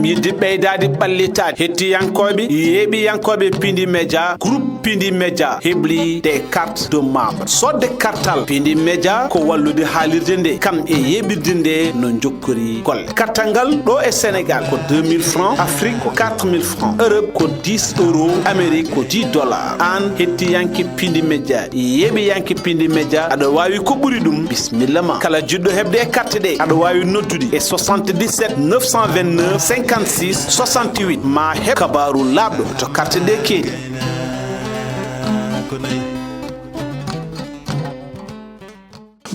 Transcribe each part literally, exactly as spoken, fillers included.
Yiɗde ɓeydaade ɓallitaade hettiyankooɓe, yeeɓiyankooɓe Pindi Média, groupe Pindi Média hebli des cartes de membres. Soodde kartal Pindi Média ko wallude haalirde nde, kam e yeeɓirde nde no njokkori golle. Kartal ngal ɗo e Sénégal ko deux mille francs, Afrique ko quatre mille francs, Europe ko dix euros, Amérique ko dix dollars. Aan hettiyanke Pindi Média, yeeɓiyanke Pindi Média, aɗa waawi ko ɓuri ɗum, bisimilla ma. Kala jiɗɗo heɓde e carte ɗe, aɗa waawi noddude e soixante-dix-sept neuf cent vingt-neuf cinquante-six soixante-huit, ma heɓ kabaaru laaɓɗo to carte ɗe keedi.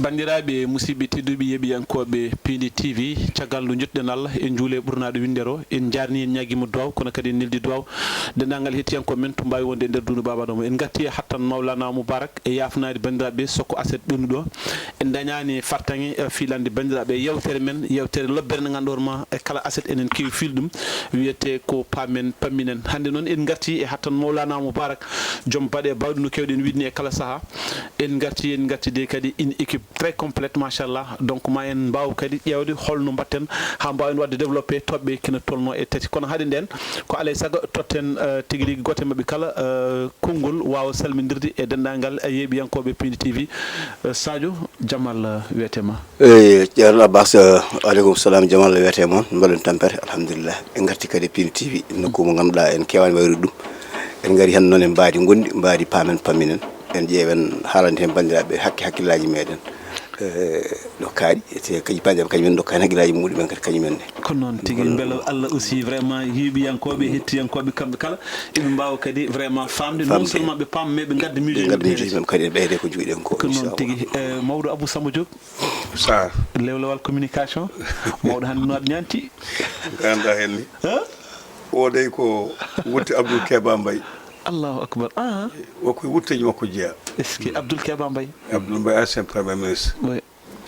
Banndiraaɓe, musidɓe tedduɓe, yeeɓiyankooɓe Pindi T V, caggal nde njettuɗen Allah, en njuuli e ɓurnaaɗo winndere o, en njaarnii, en ñaagiima duwaaw, kono kadi en neldi duwaaw denndaangal hettiyankooɓe men to mbaawi wonde e nder duundu Baaba Adama. En ngartii e hattan Mawlana Moubarak e yaafnaade banndiraaɓe soko aset ɓennuɗo o. En ndañaani fartaŋŋe, eh, fiilande banndiraaɓe e yeewtere men, yeewtere lobbere nde ngannduɗaa hoore ma, e kala aset enen keewi fiilde ɗum, wiyetee ko paamen pamminen. Hannde noon en ngartii e hattan Mawlana Moubarak, joom baɗe bawɗe no keewɗen wiide ni e kala sahaa. En ngartii, en ngartii de kadi une équipe très complète, machallah. Donc, ma en mbaaw kadi ƴeewde holno mbaɗten haa mbaawen waɗde développé toɓɓe kina tolnoo e tati. Kono hade ndeen, ko alaa e sago totten, eh, tigi rigi gooto e maɓɓe kala, eh, konngol, waawa salmindirde e denndaangal, eh, yeeɓiyankooɓe Pindi T V. Eh, Sadio, jam Allah wiyetee ma. Eyi, ceerno Abbas, eh, aleykum salam, jam Allah wiyetee mon, mbaɗon tampere, alhamdulillah. En ngarti kadi e Pindi T V, nokku mo ngannduɗaa en keewaani wayrude ɗum. En ngari heen noon e mbaadi ngonɗi, mbaadi paamen, pamminen. En ƴeewen haalande heen banndiraaɓe hakke, hakkillaaji meeɗen. Eh, ɗo kaaɗi, te kadi banndiraaɓe kañum en ndokka heen hakkillaaji muɗumen kadi kañum en ne. Kono noon tigi, mbela Allah aussi vraiment yeeɓiyankooɓe, hettiyankooɓe kamɓe kala, eɓe mbaawa kadi vraiment faamde, non Faamde. Seulement ɓe paama, mais ɓe ngadda miijo Ɓe ngadda miijo mum kadi, ɓeyde ko njuuɗen ko, kono noon inchallah. Tigi, eh, mawɗo Abou Samba Diop, lewlewal communication, mawɗo hannde no aɗa ñaanti? Ngannduɗaa heen ni. Huh? O dey ko wutte Abdoul Keba Mbaye. Allahu akbar. Ah. O ko wutteeji makko jeyaa. Est-ce que Abdoul Keba Mbaye? Abdoul Mbaye, ancien premier ministre. Oui.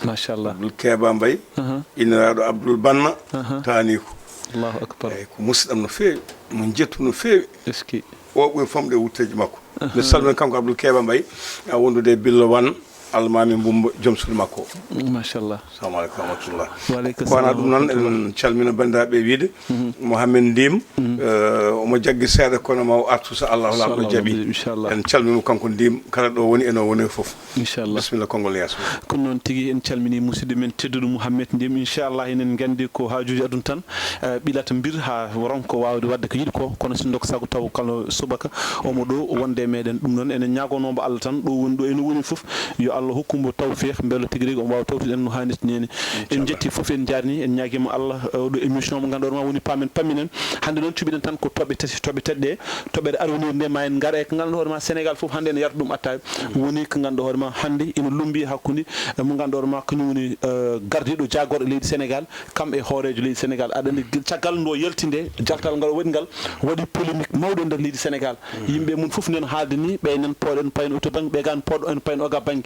Machallah. Abdoul Keba Mbaye, aha, inniraaɗo Abdoul Banna, aha, taaniiko. Allahu akbar. Eyi, ko musidɗam no feewi, mo njettu no feewi. Est-ce que? O ɓuri famɗude e wutteeji makko. Aha. Mi salmina kanko Abdoul Keba Mbaye, a wondude e Billo Wan, almaami Mbumba, joom suudu makko. Machallah. Assalamu aleykum wa rahmatullah. Wa aleykum salam. Ko wonaa ɗum noon, wa rahmatullah, en calmina banndiraaɓe e wiide, mhm, Mohamed Ndim, mhm, eh, omo jaggi seeɗa kono ma o artu so Allahu Laamɗo jaɓi. Inchallah, inchallah. En calmii mo kanko Ndim, kala ɗo woni e no woni fof. Inchallah. Bisimilla, konngol ne yaasi. Kono noon tigi, en calminii musidɗo men tedduɗo Mouhamed Ndim. Inchallah, enen nganndi ko haajuuji aduna tan, eh, ɓilata mbir haa ronka waawde waɗde ko yiɗi ko. Kono si ndok sago taw kala subaka omo ɗo wonde e meɗen. Ɗum noon enen ñaagonoo mbo Allah tan ɗo woni ɗo ene woni fof, yo Allah hokku mbo tawfeeq, mbela tigi rigi omo waawa tawtude en no haanirta ni. En njetti fof, en njaarni, en ñaagiima Allah, eh, oɗo émission mo ngannduɗaa ma woni paamen pamminen. Hannde noon cuɓiɗen tan ko toɓɓe tati, toɓɓe tati ɗe, toɓɓere arwonire nde ma en ngar e ko ngannduɗaa hoore ma Sénégal fof hannde ene yarda ɗum attaaya. Woni ko ngannduɗaa hoore ma hannde ene lummbi hakkunde, eh, mo ngannduɗaa hoore ma kañum woni, eh, gardiiɗo jaagorɗo leydi Sénégal, kam e hooreejo leydi Sénégal. Aɗa anndi gil-, caggal ndo yalti nde, jaltal ngal o waɗi ngal, waɗi polémique mawɗo e nder leydi Sénégal. Yimɓe mum fof nen haalde ni, ɓe nen pooɗen payen oto bannge, ɓe gan pooɗo en payen oga bannge.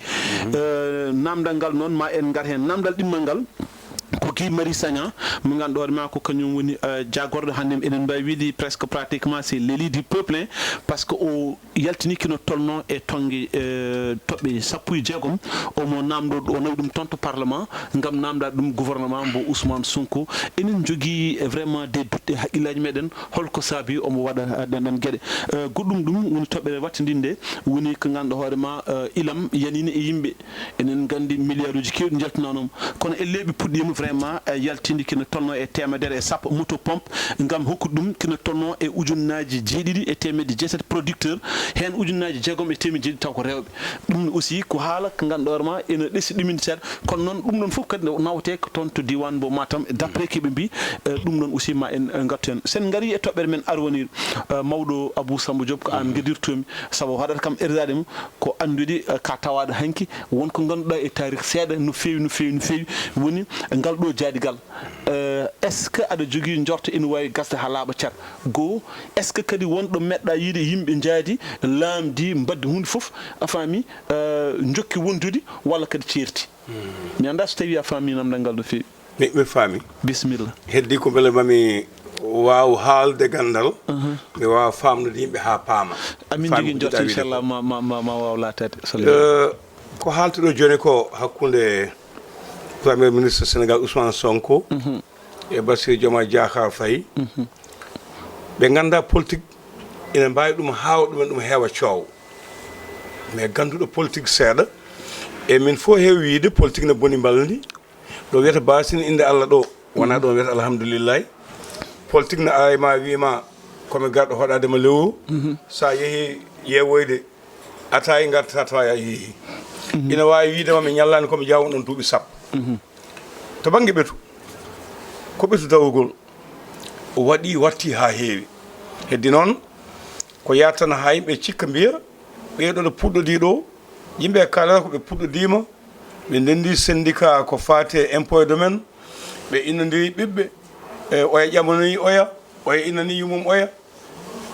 Eh, namdal ngal noon ma en ngar heen. Namdal ɗimmal ngal, ko Guy Marius Sagna, mo ngannduɗaa hoore ma ko kañum woni, eh, jaagorɗo hannde, eɗen mbaawi wiide presque pratiquement c'est l'élu du peuple, hein, parce que o yaltini kino tolno e tonnge, eh, toɓɓe sappo e jeegom, omo namdo, o nawi ɗum toon to parlement ngam namdaade ɗum gouvernement mbo Ousmane Sonko. Enen njogii vraiment des doutes e haqqillaaji meɗen, holko saabi omo waɗa, eh, ɗen ɗon geɗe. Eh, goɗɗum ɗum woni toɓɓere wattindinde, woni ko ngannduɗaa hoore ma, eh, ilam yanini e yimɓe. Enen nganndi milliard uji keewɗi njaltinanoma, kono e leeɓi puɗɗiima vraiment, eh, yaltinde kino tolno e teemedere e sappo moto pompe ngam hokkude ɗum kino tolno e ujunnaaji jeeɗiɗi e teemedde jeetati producteur, heen ujunnaaji jeegom e teemedde jeeɗiɗi taw ko rewɓe. Ɗum aussi ko haala ko ngannduɗaa hoore ma ene ɗesi ɗuminde seeɗa, kono noon ɗum ɗon fof kadi nawetee ko toon to diiwaan mbo Matam, d'après ko ɓe mbii, eh, ɗum ɗon aussi ma en, eh, ngartu heen. Sen ngarii e toɓɓere men arwonire, eh, mawɗo Abou Samba Diop, ko aan ngeddirtoomi, sabu haɗata kam erdaade mo, ko anndude, eh, ka tawaaɗo hanki, won ko ngannduɗaa e taarih seeɗa no feewi, no feewi, no feewi, woni ngal ɗo jaadigal. Eh, est-ce que aɗa jogii njorto ina waawi gasde haa laaɓa car? Goo, est-ce que kadi won ɗo meɗɗa yiide yimɓe njaadi, laamdi, mbaɗdi huunde fof, a faami, eh, njokki wondude walla kadi ceerti? Mi anndaa so tawii a faami namdal ngal no feewi. Mi, mi faami. Bisimilla. Heddi ko mbele mami waaw haalde ganndal, mi waawa faamnude yimɓe haa paama. Amin jogii njorto, inchallah, ma, ma, ma, ma waaw laataade. Eh, ko haaltuɗo jooni ko hakkunde Premier Ministre Sénégal Ousmane Sonko e Bassirou Diomaye Diakhar Faye, ɓe ngannda politique, ina mbaawi ɗum haawa ɗumen, ɗum heewa coow. Mais gannduɗo politique seeɗa, e min fof heewi wiyde politique ne boni mbalndi. Ɗo wiyata basin innde Allah ɗo, wona ɗo wiyata alhamdulillahi. Politique ne ara e ma, wiyma komi garɗo hoɗade ma lewru. Sa yeehi yeewoyde, a tawi garta, tawa a yeehi. Ina wawi wiide ma mi ñallani komi jawno ɗon duuɓi sappo. To banggue ɓetu, ko ɓetu dawrugol, o waɗi, watti ha heewi. Heddi noon, ko yatana ha yimɓe cikka mbiya, ɓeeɗo no puɗɗodi ɗo, yimɓe kalata ko ɓe puɗɗodima, ɓe ndendi syndicat ko fati e impôt e domaine, ɓe innodiri ɓiɓɓe, e oya ƴamanoyi oya, oya innani yummum oya.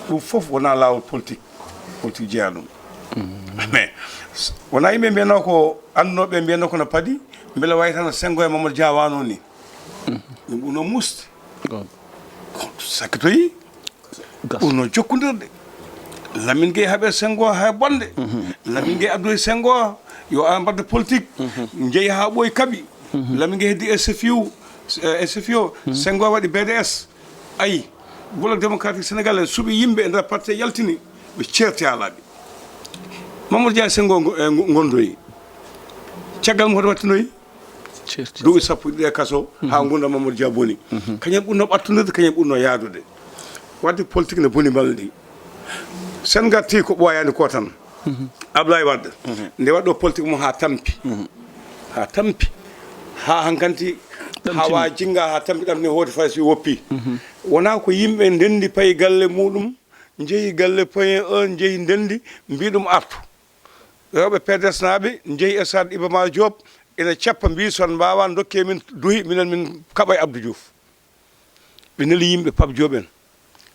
Ɗum fof wona laawol politique, politique jeyaa ɗum. Mais wona yimɓe mbiyatno ko anndunoɓe mbiyatno ko no paadi, mbele wayi tan Senghor e Mamadou Dia wano ni. Ɗum ɓurno musde. Sakkitoyi. Ɓurno jokkodirde. Lamine Gueye haɓe Senghor ha bonde. Lamine Gueye addoyi Senghor yo an mbaɗde politique. Jeeyi ha ɓooyi kaɓi. Lamine Gueye heddi S F I O, eh, S F I O. Senghor waɗi B D S. Ayi, Bloc Démocratique Sénégalais suɓi yimɓe e nder parti yaltini, ɓe ceerti ha laaɓi. Mamadou Dia Senghor ngo-, eh, ngo-, gondoyi. Caggal mum hoto wattinoyi? Duuɓi sappo e ɗiɗi e kaso, ha ngurndan Mamadou Dia boni. Kañum ɓurno ɓattondirde, kañum ɓurno yaadude. Wadde politique ne boni mbalndi. Sen gatti ko ɓooyani ko tan. Ablaye Wade, nde waɗɗo politique mum ha tampi. Ha tampi. Ha hankanti, hawa jinga ha tampi ɗam ne hooti fay si woppi. Wona ko yimɓe ndendi payi galle muɗum, jeeyi galle point un, jeeyi ndendi, mbi ɗum artu. Rewɓe P D S naaɓe njehi e stade Iba Mar Diop, ina cappa, mbi son mbawa dokke min duhi, minen min kaɓa e Abdou Diouf. Ɓe neli yimɓe Pape Diop en,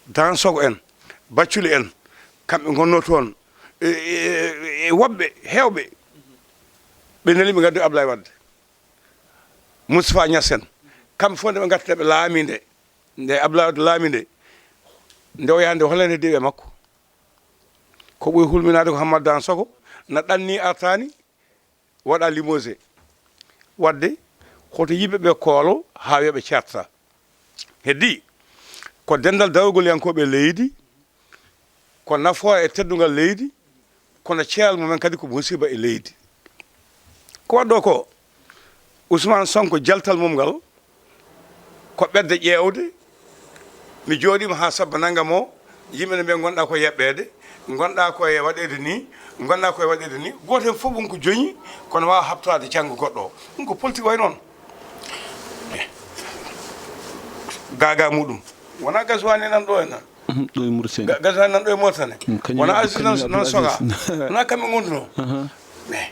Dansokho en, Bathily en, kamɓe ngonno toon, e, e, e, e woɓɓe heewɓe. Ɓe neli ɓe ngaddi Ablaye Wade, Moustapha Niass en, kamɓe fof nde ɓe ngatta ɓe laami nde, nde Ablaye Wade laami nde, nde o yaha nde, hol en heddiiɓe makko? Ko ɓuri hulminaade ko Hammat Dansokho na ɗanni artaani, waɗa limogé. Wadde hoto yimɓe ɓe koolo haa yo ɓe ceerta. Heddi ko denndal darugolyankooɓe leydi, ko nafoore e teddungal leydi, kono ceeral mumen kadi ko musiba e leydi. Ko waɗɗo ko, Ousmane Sonko jaltal mum ngal ko ɓedde ƴeewde. Mi jooɗiima haa sabba nanngam o, yimɓe ne mbiya ngonɗaa ko e yaɓɓeede, ngonɗaa ko e waɗeede ni, ngonɗaa ko e waɗeede ni. Gooto heen fof won ko joñi, kono waawa haɓtoraade janngo goɗɗo o. Ɗum ko politique wayi noon. Gaagaa muɗum. Wonaa Gazouani nan ɗo e nan. Mhm, ɗo e Mauritanie. Ga-, Gazouani nan ɗo e Mauritanie. Mm, kañum wona Aziz nan, nan Soga. Wona kamɓe ngonduno. Aha. Mais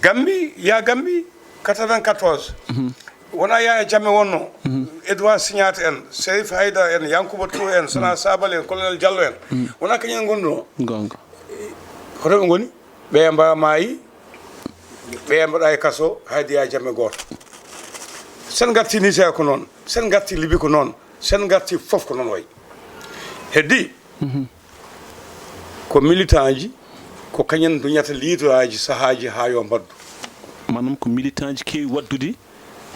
Gambi, ya Gambi, quatre-vingt-quatorze. Mhm. Wona Yaya Jammeh wonno. Mhm. Edouard Signate en, Serif Haydara en, Yankuba Touré en, Sona Sabali en, Colonel Diallo en. Mhm. Wona kañum en ngonduno. Gonga. Hoto ɓe ngoni? Ɓe mbaɗa maayi, ɓe mbaɗa e kaso, haydi ya jamme gooto. Sen ngarti Niger ko noon, sen ngarti Libi ko noon, sen ngarti fof ko noon wayi. Heddi, ko militant ji, ko kañen duñata liitoraaji sahaaji haa yo mbaddu. Maanaam ko militant ji keewi waɗdude?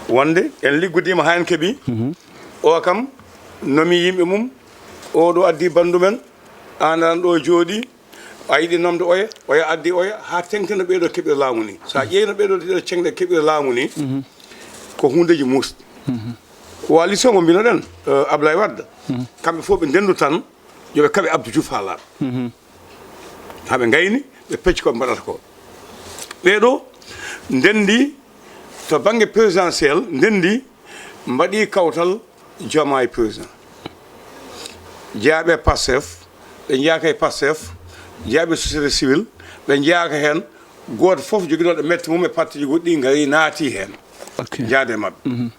Wonde en liggodiima haa en keɓi. Mhm. O kam nomi yimɓe mum, o ɗo addi bandu men, aan aɗa ɗo jooɗi, a yiɗi nomde oya, oya addi oya, haa teŋti no ɓeeɗo keɓiri laamu ni. So a ƴeewi no ɓeeɗo ɗiɗo ceŋɗe keɓiri laamu ni, ko huundeji muusɗi. Coalition mo mbinoɗen, eh, Ablaye Wade, kamɓe fof ɓe ndendu tan, yo ɓe kaɓe Abdou Diouf haa laaɓa. Haa ɓe ngayni, ɓe pecci ko ɓe mbaɗata ko. Ɓeeɗo ndendi to bannge présidentiel, ndendi mbaɗi kawtal Diomaye président. Jeyaaɓe Pastef, ɓe njeyaaka e Pastef, jeyaaɓe société civile, ɓe njeyaaka heen, gooto fof joginooɗo mette mum e parti ji goɗɗi ngari naati heen. Ok. Njaade e maɓɓe.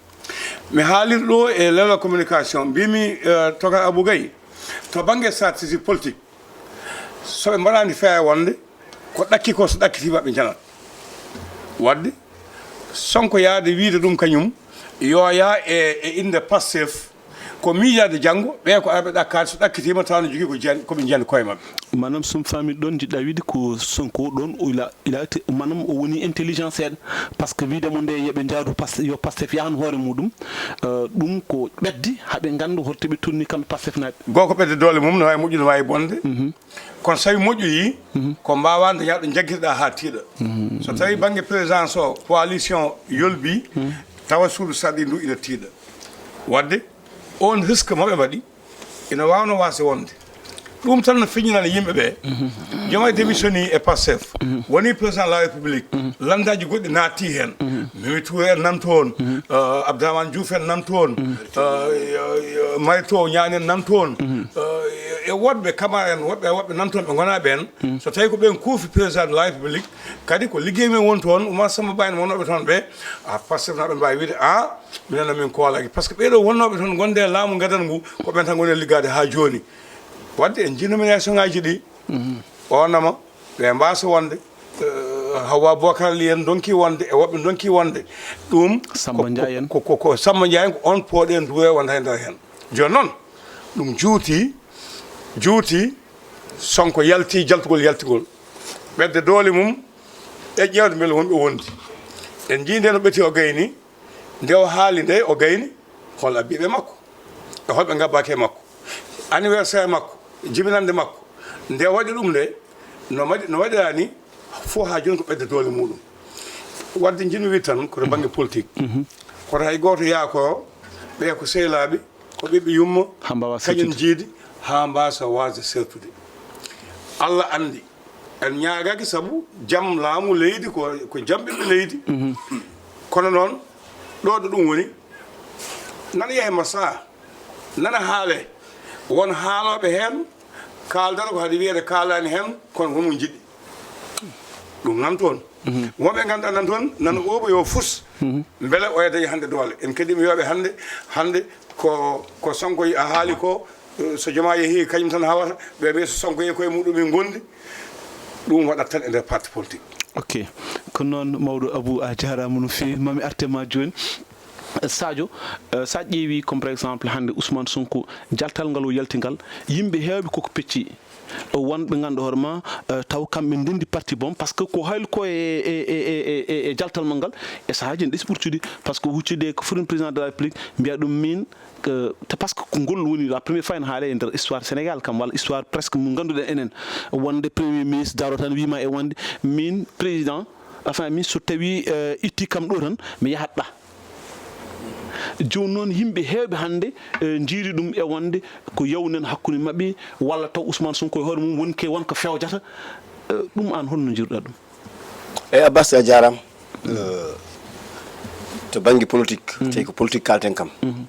Mi haalir ɗo e leela communication, mbimi, eh, Tokar Abou Gaye, to bannge stratégie politique, so ɓe mbaɗaani feere wonde, ko ɗakki ko so ɗakkitiima ɓe njanat. Wadde, Sonko yaade wiide ɗum kañum, yooya e, e innde Pastef, Ko miijaade janngo, ɓee ko arɓe ɗakkaade, so ɗakkitiima, tawa no jogii ko jiyan-, ko ɓe njiyani koye maɓɓe. Maanaam, so mi faamii ɗoon, njiɗɗaa wiide ko Sonko ɗoon, o ila, ila te-, maanaam, o woni intelligent seeɗa, par ce que wiide mo nde yo ɓe njaadu Past-, yo Pastef yahan hoore muɗum, eh, ɗum ko ɓetde haa ɓe ngannda holto ɓe tolnii kamɓe Pastefnaaɓe. Goo ko ɓetde doole mum, no waawi moƴƴude, no waawi bonde. Mhm. Kono so tawi moƴƴoyi, mhm, ko mbaawaa dañaa ɗo jaggirɗaa haa tiiɗa. Mhm. So tawi bannge présidence o, coalition yolbii, mhm, tawa suudu sarɗi ndu ina tiiɗa. Waɗde, oon risque mo ɓe mbaɗi, ina waawnoo waasde wonde. Ɗum tan no feññinani yimɓe ɓe. Mhm. Diomaye démissionnii e Pastef, mhm, wonii président de la République, mhm, lanndaaji goɗɗi naattii heen. Mhm. Mimi Touré en nan toon, mhm, eh, Abdourahmane Diouf en nan toon, mhm, eh, eh, eh, Mary Teuw Niane en nan toon, mhm, eh, e woɗɓe Camara en, woɗɓe, woɗɓe nan toon ɓe ngonaa ɓeen. Mhm. So tawii ko ɓeen kuufi président de la République, kadi ko liggey men woni toon, Oumar Samba Ba en wonnooɓe toon ɓe, a Pastefnaaɓe mbaawi wiide, a, minen noon min koolaaki. Par ce que ɓee ɗoo wonnooɓe toon ngonde e laamu ngadal ngu, ko ɓeen tan ngoni e liggaade haa jooni. Waɗde en njii nomination ŋaaji ɗi, mhm, o nama, ɓe mbaasa wonde, eh, Hawwa Bocar Ly en ndonki wonde, e woɓɓe ndonki wonde. Ɗum Samba ko, Ndiaye en. Ko, ko, ko Samba Ndiaye en, ko on pooɗe nduwe wonde hay dara heen. Jooni noon, ɗum juuti, juuti, Sonko yalti, jaltugol yaltigol. Ɓetde doole mum, e ƴeewde mbele wonɓe wondi. En njii nde no ɓeti o gayni, nde o haali nde o gayni, hol abbiiɓe makko, e holɓe ngabbaaki e makko. Anniversaire makko, jibinannde makko, nde o waɗi ɗum nde, no waɗi, no waɗiraa ni, fof haa jooni ko ɓetde doole muɗum. Waɗde njiɗmi wiide tan, ko to bannge politique. Mhm. Koto hay gooto yaha ko, ɓe ko sehlaaɓe, ko ɓiɓɓe yumma, haa mbaawa kañum sertude, jiidi, haa mbaasa waasde sertude. Allah anndi, en ñaagaaki sabu jam laamu leydi ko, ko jam ɓiɓɓe leydi. Mhm. Kono noon, ɗo ɗo ɗum woni, nana yahe mbasaa, nana haale, won haalooɓe heen, kaaldata ko hade wiyeede kaalaani heen, kono won mo njiɗi. Ɗum nan toon. Mhm. Wonɓe ngannduɗaa nan toon, nana ɓooɓa yo fus. Mhm. Mbele oya dañi hannde doole. En kadi mi wiyaɓe hannde, hannde ko, ko Sonko a haali ko, eh, so Jomaa yehii kañum tan hawata, ɓe mbiya so Sonko yehi koye muɗum e ngondi, ɗum waɗat tan e nder parti politique. Ok. Ko noon, mawɗo Abou, a jaaraama no feewi. Mami arte ma jooni. Sadio, eh, sa ƴeewi comme par exemple hannde Ousmane Sonko, jaltal ngal o yalti ngal, yimɓe heewɓe koko pecci. Wonɓe ngannduɗaa hoore ma, eh, taw kamɓe ndenndi parti boom, par ce que ko hayli ko e, e, e jaltal makko ngal, e sahaaji ene ɗesi ɓurtude, par ce que huccude ko fof président de la République, mbiya ɗum min, eh, te par ce que ko ngol woni la première fois en haale e nder histoire Sénégal kam, walla histoire presque mo ngannduɗen enen, wonde premier ministre daro tan wiima e wonde min président, enfin min so tawi, eh, itti kam ɗo tan, mi yahat ɗa. Jooni noon, yimɓe heewɓe hannde, eh, njiiri ɗum e wonde ko yawu nan hakkunde maɓɓe, walla taw Ousmane Sonko e hoore mum woni ke won ko fewjata. Eh, ɗum aan holno njiiruɗaa ɗum? Eyi, Abbas, a jaaraama. Eh, to bannge politique, mhm, tawi ko politique kaalten kam. Mhm.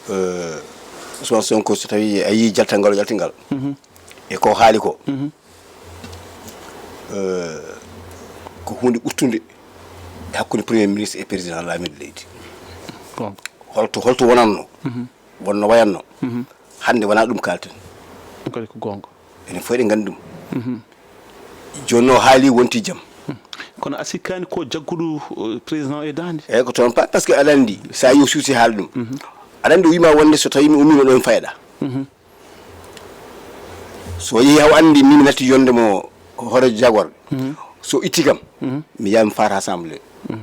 Eh, Ousmane Sonko, so tawi a yii jaltal ngal o jalti ngal, mhm, e ko haali ko, mhm, eh, ko huunde ɓurtunde e hakkunde Premier Ministre e Président laamiiɗo leydi. Goonga. Holto, holto wonatno? Mhm. Wonno wayatno? Mhm. Hannde wonaa ɗum kaalten. Ɗum kadi ko goonga. Enen fof eɗen nganndi ɗum. Mhm. Jooni o haali wonti jam. Mhm. Kono a sikkaani ko jagguɗo, eh, président e daande? Eyi, ko toon pa-, par ce que aɗa anndi, so a yii o suusi haala ɗum. Mhm. Aɗa anndi o wiima wonde so tawi mi ummiima ɗo mi fayɗa. Mhm. So yehi haw anndi min mi natti yonde mo hoore jagorɓe. Mhm. So itti kam, mhm, mi yaha mi faata assemblée. Mhm.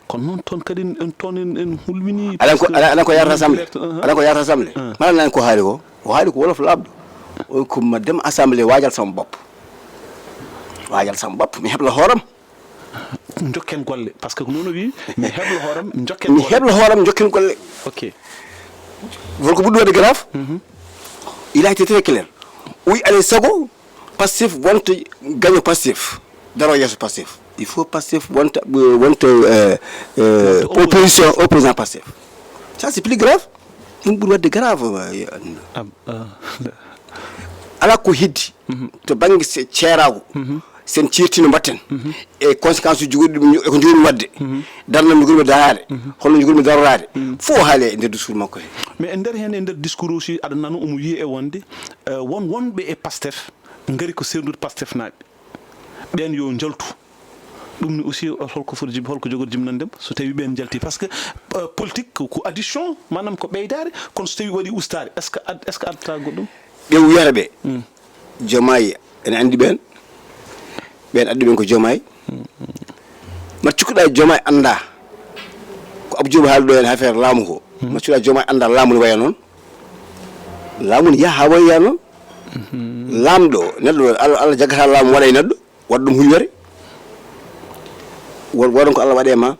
Kono noon toon kadi en, toon en, en hulwini. Alan ko, alan, alan ko yarata assemblée. Uh-huh. Alan ko yarata assemblée. Uh-huh. Mala nan ko haali ko. O haali ko wolof laaɓɗo. O ko ma dem assemblée waajal sama bopp. Waajal sama bopp, mi hebla hooram. Njokken golle, par ce que ko noon o wi, mi hebla hooram, njokken golle. Mi hebla hooram, njokken golle. Ok. Won ko ɓurɗo waɗde grave. Mhm. Il a été très clair. O wi alay sago Pastef wonta gaño Pastef, daro yeeso Pastef. Il faut Pastef wonta, wonta, euh, euh, wonta opposition, opposition Pastef. Ça, c'est plus grave. Ɗum ɓuri waɗde grave. Ah, ah. Alaa ko heddi. Mhm. To bannge se-, ceeraagu. Mhm. Sen ceertino mbatten. Mhm. E conséquence uji goɗɗi ɗum, e ko njogormi waɗde. Mhm. Darnam njogormi daraade. Mhm. Holno njogormi daroraade. Mhm. Fof o haali e nder discours makko he. Mais e nder heen, e nder discours aussi, aɗa nana omo wiya e wonde, eh, won wonɓe e Pastef ngari ko serndude Pastefnaaɓe. Ɓeen yo njaltu. Ɗum ne aussi, holko foti jib-, holko jogori jibinande mo so tawi ɓeen njalti? Parce que, euh, politique ko, ko addition, maanaam ko ɓeydaare, kono so tawi waɗi ustaare, est-ce que ad-, est-ce que addata goɗɗum? Ɓe wiyata ɓe, Jomaay ene anndi ɓeen, ɓeen addi ɓeen ko Jomaay. Mbaɗa cikkuɗa Jomaay annda ko Abdou Diouf haali ɗo heen affaire laamu ko? Mbaɗa cikkuɗa Jomaay annda laamu ne waya noon? Laamu ne yaha haa waya noon. Laamɗo, neɗɗo, Allah, Allah jaggata laamu waɗa e neɗɗo, waɗa ɗum huywere. Wa-, waɗan ko Allah waɗe ma.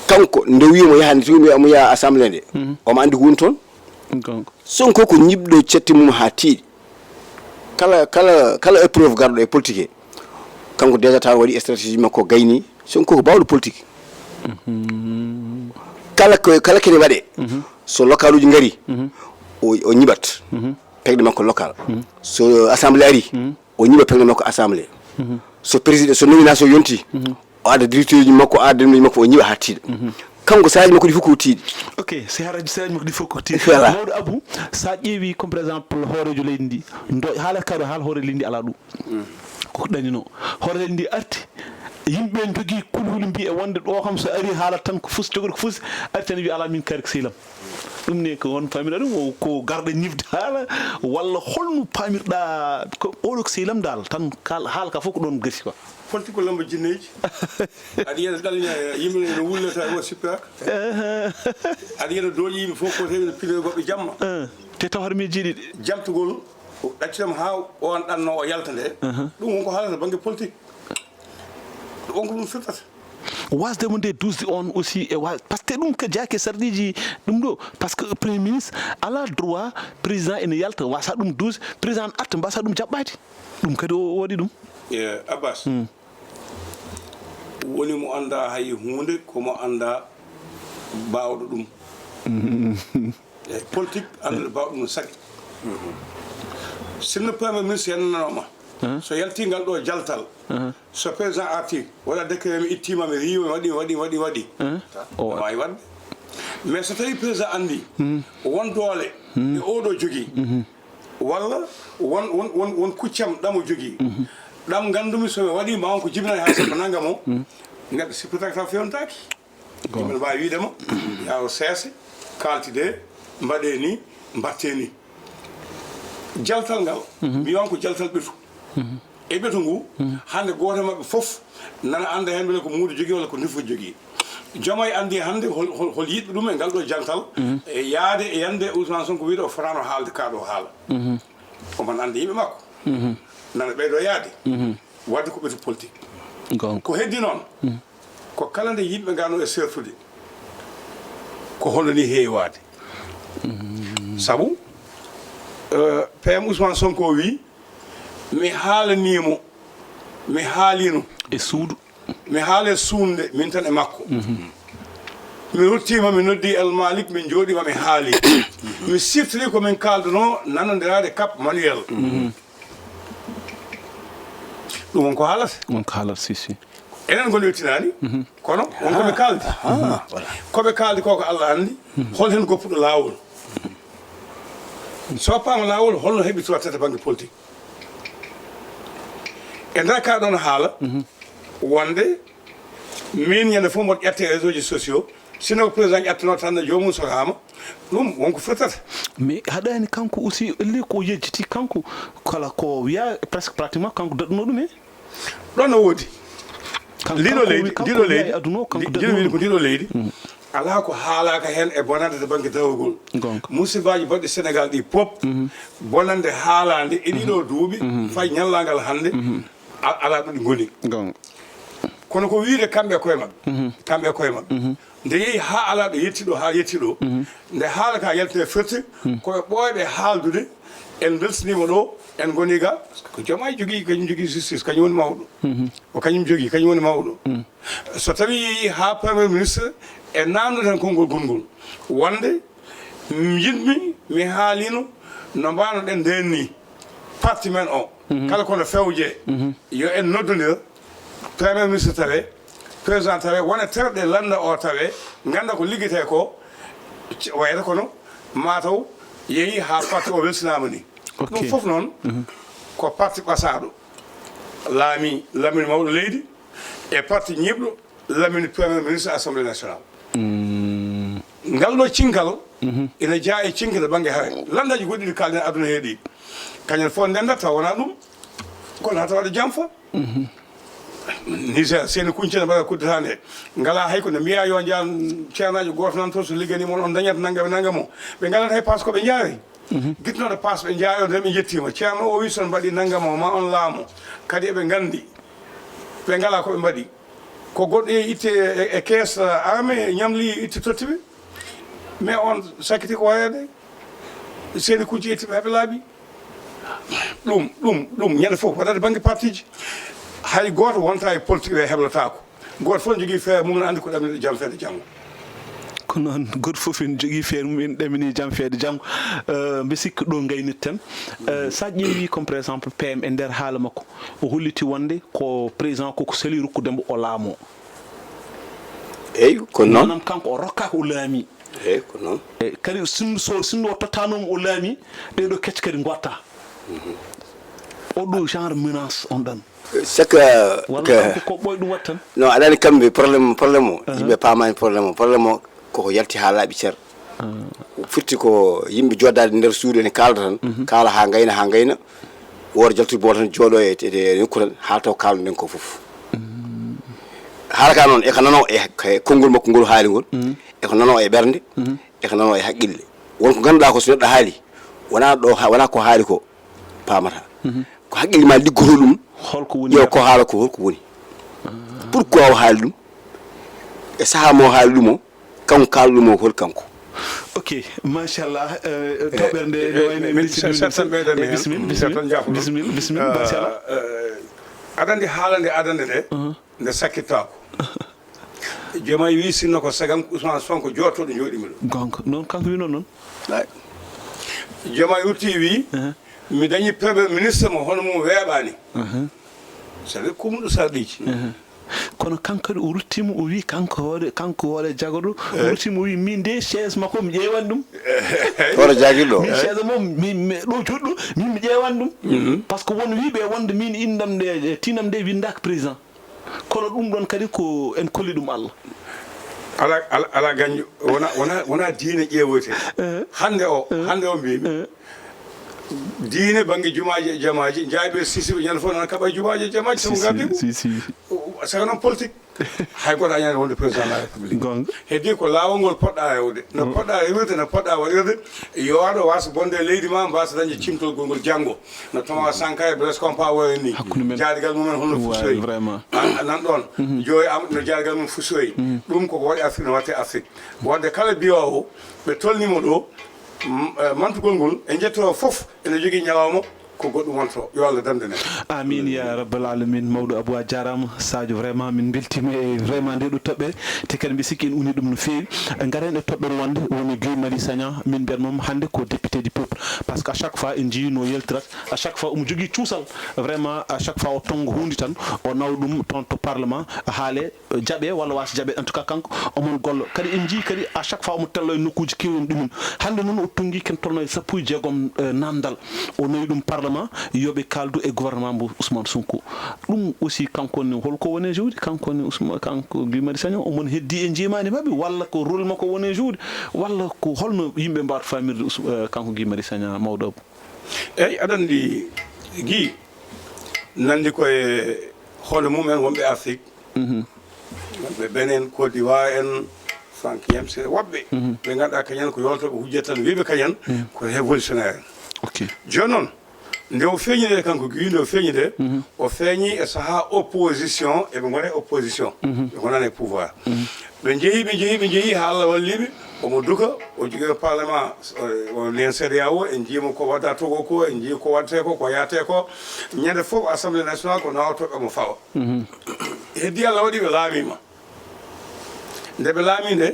Kanko nde wiimo yaha, nde wiimo yaha assemblée nde, omo anndi ko woni toon. Sonko ko ñiɓɗo cetti mum haa tiiɗi. Kala, kala, kala épreuve garɗo e politique he, kanko déjà tawa waɗi stratégie makko gayni. Sonko ko baawɗo politique. Kala ko, kala kene waɗe, so local uji ngari, o, o ñiɓat peŋɗe makko local. So assemblée ari, o ñiɓa peŋɗe makko assemblée. So président, so nomination yonti, o adda directeur uji makko, o adda ɗum makko, o ñiɓa haa tiiɗa. Kanko sehaaji makko ɗi fof ko tiiɗi. Ok, sehaaji, sehaaji makko ɗi fof ko tiiɗi. Voilà. Mawɗo Abou, so a ƴeewi comme par exemple hooreejo leydi ndi, ndo haalata ka ɗo haala hooreejo leydi ndi alaa ɗum. Ko ɗanino. Hooreejo leydi ndi arti, yimɓe ɓe njogii kulhuli mbi e wonde ɗo kam so ari haalat tan ko fusi, jogori ko fusi, arti tan wi alaa min kaari ko sehil am. Ɗum ne ko on paamirɗa ɗum, o ko garɗo ñifde haala, walla holno paamirɗa ko oɗo ko sehil am dal, tan kal-, haala ka fof ko ɗon gasi quoi. Politique ko lamba jinneeji. Aɗa yiya ɗalña yimɓe no wullata o sippirak. Aɗa yiya no dooƴi yimɓe fof ko heewi no pinoye goɓɓe jamma. Eh, te taw har mi jiiɗi ɗe. Jaltugol, o ɗaccitama haa o an ɗanno o yalta nde. Ɗum won ko haalata bannge politique. Ɗum won ko ɗum firtata. Wasde mo nde duusde on aussi e wa-, par ce que ɗum ko jaake sarɗiiji ɗum ɗo. Par ce que premier ministre alaa droit président ene yalta, wasa ɗum duusde, président arta, mbasa ɗum jaɓɓaade. Ɗum kadi o waɗi ɗum. E Abbas, woni mo annda hay huunde, ko mo annda baawɗo ɗum. E politique, annduɗo baawɗo ɗum no saki. Sinno premier ministre yannanoma, so yalti ngal ɗo jaltal, so président arti, waɗa décret, mi ittima, mi riiwa, mi waɗi, waɗi, waɗi, waɗi. O waawi waɗde. Mais so tawi président anndi won doole ɗe oɗo jogii, walla won, won, won, won kuccam ɗam o jogii, ɗam nganndumi so mi waɗi ma on ko jibinani hay sappo nangam o, neɗɗo sippitaka taw fewntaaki. Yimɓe ne mbaawi wiide ma, yaa o seese, kaaltide, mbaɗe ni, mbatte ni. Jaltal ngal, mi wiyan ko jaltal ɓetu. E ɓetu ngu, hannde gooto e maɓɓe fof nana annda heen mbele ko muudo jogii walla ko nifo jogii. Jomaay anndi hannde hol, hol, hol yiɗɓe ɗum e ngal ɗo jaltal, e yahde e yande Ousmane Sonko wiide o fotaano haalde kaa ɗo haala. Omo anndi yimɓe makko. Nana ɓeydo yahde. Waɗde ko ɓetu politique. Gonga. Ko heddi noon, ko kala nde yimɓe ngano e sertude, ko hono ni heewaade. Sabu, eh, P M Ousmane Sonko wi, mi haalaniimo, mi haalino. E suudu. Mi haala e suudu nde, min tan e makko. Mi ruttiima, mi noddi El Malik, min njooɗiima, mi haali. Mi siftini ko min kaalduno nanondiraade Cap Manuel. Ɗum won ko haalata. Won ko haalata, si, si. Enen ngoni wettinaani, kono won ko ɓe kaaldi. Ko ɓe kaaldi ko, ko Allah anndi. Hol heen goppuɗo laawol? So woppaama laawol, holno heɓitortata bannge politique? E nder ka ɗon haala, wonde min ñande fof mboɗo ƴette e réseau ji sociaux, sinno ko président ƴettanoo tan no joomum sokaama, ɗum won ko firtata. Mais haɗaani kanko aussi, elli ko yejjiti kanko, kala ko wiya presque pratiquement kanko daɗɗuno ɗum he. Ɗon no woodi. Kanko, ndiɗo kanko leydi, wi-, kanko ndiɗo wiya e leydi, aduna o, kanko ndi-, ndiɗo daɗɗuno leydi ɗum. Ko ndiɗo leydi. Alaa ko haalaaka heen e bonannde to bannge dawrugol. Gonga. Musibaaji baɗɗi Senegal ɗi pop, bonannde haalaande e ɗiɗo duuɓi, fay ñallaagal hannde, a-, alaa ɗo ɗi ngoni. Gonga. Kono ko wiyde kamɓe e koye maɓɓe, kamɓe e koye maɓɓe. Nde yehi haa alaa ɗo yetti ɗo, haa yetti ɗo, nde haala ka yaltine firti, ko ɓe ɓooyɓe haaldude, en mbeltiniima ɗo, en ngoni ga, ko Jomaay jogii, kañum jogii justice, kañum woni mawɗo. Ko kañum jogii, kañum woni mawɗo. So tawii yehi haa Premier Ministre, e naamnde tan konngol gongol. Wonde, mm, yiɗmi, mi haalino no mbaano-ɗen ndeen ni. Parti men o, kala kono fewje, yo en noddondir, Premier Ministre tawe, Président tawe, wona terɗe lannda o tawe, ngannda ko liggetee ko, c-, wayata kono mataw yehi haa parti o welsinaama ni. Ok. Ɗum fof noon, ko parti ɓasaaɗo. Laami, laamini mawɗo leydi, e parti ñiiɓɗo, lamini Premier Ministre, Assemblée Nationale. Ngal ɗo cingal ina jeyaa e cingal bannge hare. Lanndeeji goɗɗi ɗi kaalɗen aduna heeɗi. Kañum fof ndenndat taw wonaa ɗum. Kono hata waɗa jam fof. Niger, seeni kuñce ne mbaɗa kuddata nde. Ngalaa hay ko nde mbiyaa yo njaan ceernaajo gooto nan toon so ligganii mon on dañat nanngam e nanngam o. Ɓe ngalat hay paas ko ɓe njaari. Gitnooɗo paas ɓe njaayo nde ɓe njettiima. Ceerno o wi so on mbaɗi nanngam o ma on laamu. Kadi eɓe nganndi. Ɓe ngalaa ko ɓe mbaɗi. Ko goɗɗo e itte e, e kees, uh, armée ñamli itte totti ɓe. Mais on sakkiti ko wayeede. Seeni kuñci itti ɓe haɓe laaɓi. Ɗum, ɗum, ɗum, ñande fof waɗata bannge partiji. Hay gooto wonta e politique ɓe heblataako. Gooto fof ne jogii feere mum, ne anndi ko ɗamini jam feere janngo. Ko noon, gooto fof ene jogii feere mum, ene ɗamini jam feere janngo. Eh, mbi sikki ɗo ngaynirten. Eh, so a ƴeewi, comme par exemple, P M e nder haala makko, o holliti wonde ko président koko seli rokkude mo o laamoo. Eyi, ko noon. Maanaam, kanko o rokkaaka, o laami. Eyi, ko noon. E kadi, sinno, so, sinno o tottaano mo, o laami, ɗee ɗoo kecce kadi ngotta. O ɗo genre menace on ɗan. C'est que, walla que kanko ko ɓooy ɗum watta tan? Non, aɗa anndi kamɓe problème, problème o, yimɓe paamaani problème o. Problème o koko yalti haa laaɓi cer. Firti ko yimɓe jooɗaade nder suudu ene kaalda tan, kaala haa ngayna, haa ngayna, woto jaltude bool tan jooɗo e, e, e nokku tan, haa taw kaalnoɗen ko fof. Haala ka noon, eko nanoo e, e konngol makko ngol haali ngol, eko nanoo e ɓernde, eko nanoo e haqqille. Won ko ngannduɗaa ko so neɗɗo haali, wonaa ɗo ha-, wonaa ko haali ko paamata. Ko haqqille ma liggotoo ɗum, holko woni ƴeew ko haala ko holko woni. Pourquoi o haali ɗum? E sahaa mo o haali ɗum o, kanko kaalɗo ɗum o, hol kanko? Ok, machallah. Eh, toɓɓere nde, eh, no wayno eh, en min, ɗesɗi min, min, min, min, eh, bisimilla, bisimilla, bisimilla, bisimilla, machallah. Eh, aɗa anndi haala nde adannde nde, nde sakkittaako. Diomaye wi sinno ko sagam Ousmane Sonko jooɗotooɗo jooɗimi ɗo. Gonga. Noon kanko wi noon noon. Ay. Diomaye rutti wi, mi dañi premier ministre mo hono mum weeɓaani. C'est-à-dire kumɗo sarɗiiji. Kono kanko kadi o ruttiima, o wi kanko hoore, kanko hoore jagorɗo, o ruttiima, o wi min de chaise makko mi ƴeewan ɗum. Hoore jagirɗo. Min chaise mo, min, mi, ɗo joɗɗo, min mi ƴeewan ɗum. Parce que won wiiɓe wonde min innam nde, tinam nde winndaaka président. Kono ɗum ɗon kadi ko en kolli ɗum Allah. Ala, ala, ala gañjo, wona, wona, wona diine ƴeewoyte. Hannde o, hannde o mbimi. Diine bannge jumaaji e jamaaji, jaaɓe sisiɓe ñande fof nana kaɓa e jumaaji e jamaaji, sabu ngardi si, si, si. Saka noon politique. Hay goto añani wonde président de la république. Gonga. Heddi ko laawol ngol poɗɗa rewde, no poɗɗa rewirde, no poɗɗa waɗirde, yo aɗo wasa bonde e leydi ma, mbasa dañde cimtol gongol janngo. No Thomas Sankara e Blaise Compaoré ni. Hakkunde men. Jaadigal mumen holno fusoyi. Vraiment. An, nan ɗon. Joyi am no jaadigal mum fusoyi. Ɗum koko waɗi Afrique, no watte Afrique. Wadde kala biyowo ɓe tolnimo ɗo, m-, eh, mantugol ngol, e jetto fof ene jogii ñalawma ko goɗɗum wonto. Yo Allah dandu en. Amin ya rabbal alamin. Mawɗo Abou, a jaaraama. Sadio, vraiment min mbeltiima e vraiment nde ɗo toɓɓere, te kadi mbi sikki en uni ɗum no feewi. Ngaren e toɓɓere wonde woni Guy Marius Sagna, min mbiyat mom hannde ko député du peuple. Parce que à chaque fois en njiyii no yaltirat, à chaque fois omo jogii cuusal, vraiment à chaque fois o tonngo huunde tan, o nawa ɗum toon to parlement, haale, jaɓe walla wasa jaɓe, en tout cas kanko omon gollo. Kadi en njii kadi à chaque fois omo tello e nokkuuji keewɗi ɗumen. Hannde noon o tonngi ken tolno e sappo e jeegom, eh, namdal. O nawi ɗum parlement, yo ɓe kaaldu e gouvernement mbo Ousmane Sonko. Ɗum aussi kanko ne holko woni e jouer? Kanko ne Ousmane, kanko Guy Marius Sagna, omon heddi e njiimaandi maɓɓe walla ko rôle makko woni e jouer? Walla ko holno yimɓe mbaawata faamirde Ous-, eh, kanko Guy Marius Sagna, mawɗo Abou? Eyi, aɗa anndi Guy nandi ko e hono mum en wonɓe Afrique. Wonɓe Benin, Côte d'Ivoire en, Frank Yemse, woɓɓe ɓe ngannduɗaa kañen ko yoltooɓe hujjata tan, wiiɓe kañen ko révolutionnaire. Ok. Jooni noon, nde o feeñi nde, kanko Guy, nde o feeñi nde, o feeñi e sahaa opposition, eɓe ngona e opposition, ɓe ngonani e pouvoir. Ɓe njehi, ɓe njehi, ɓe njehi haa Allah walliɓe, omo duka, o jogii parlement, o, o nen C E D E A O, en njiimo ko wadda Togo ko, en njii ko waɗte ko, ko yahte ko. Ñande fof Assemblée nationale ko nawotooɓe mo fawa. Heddi Allah waɗi ɓe laamiima. Nde ɓe laami nde,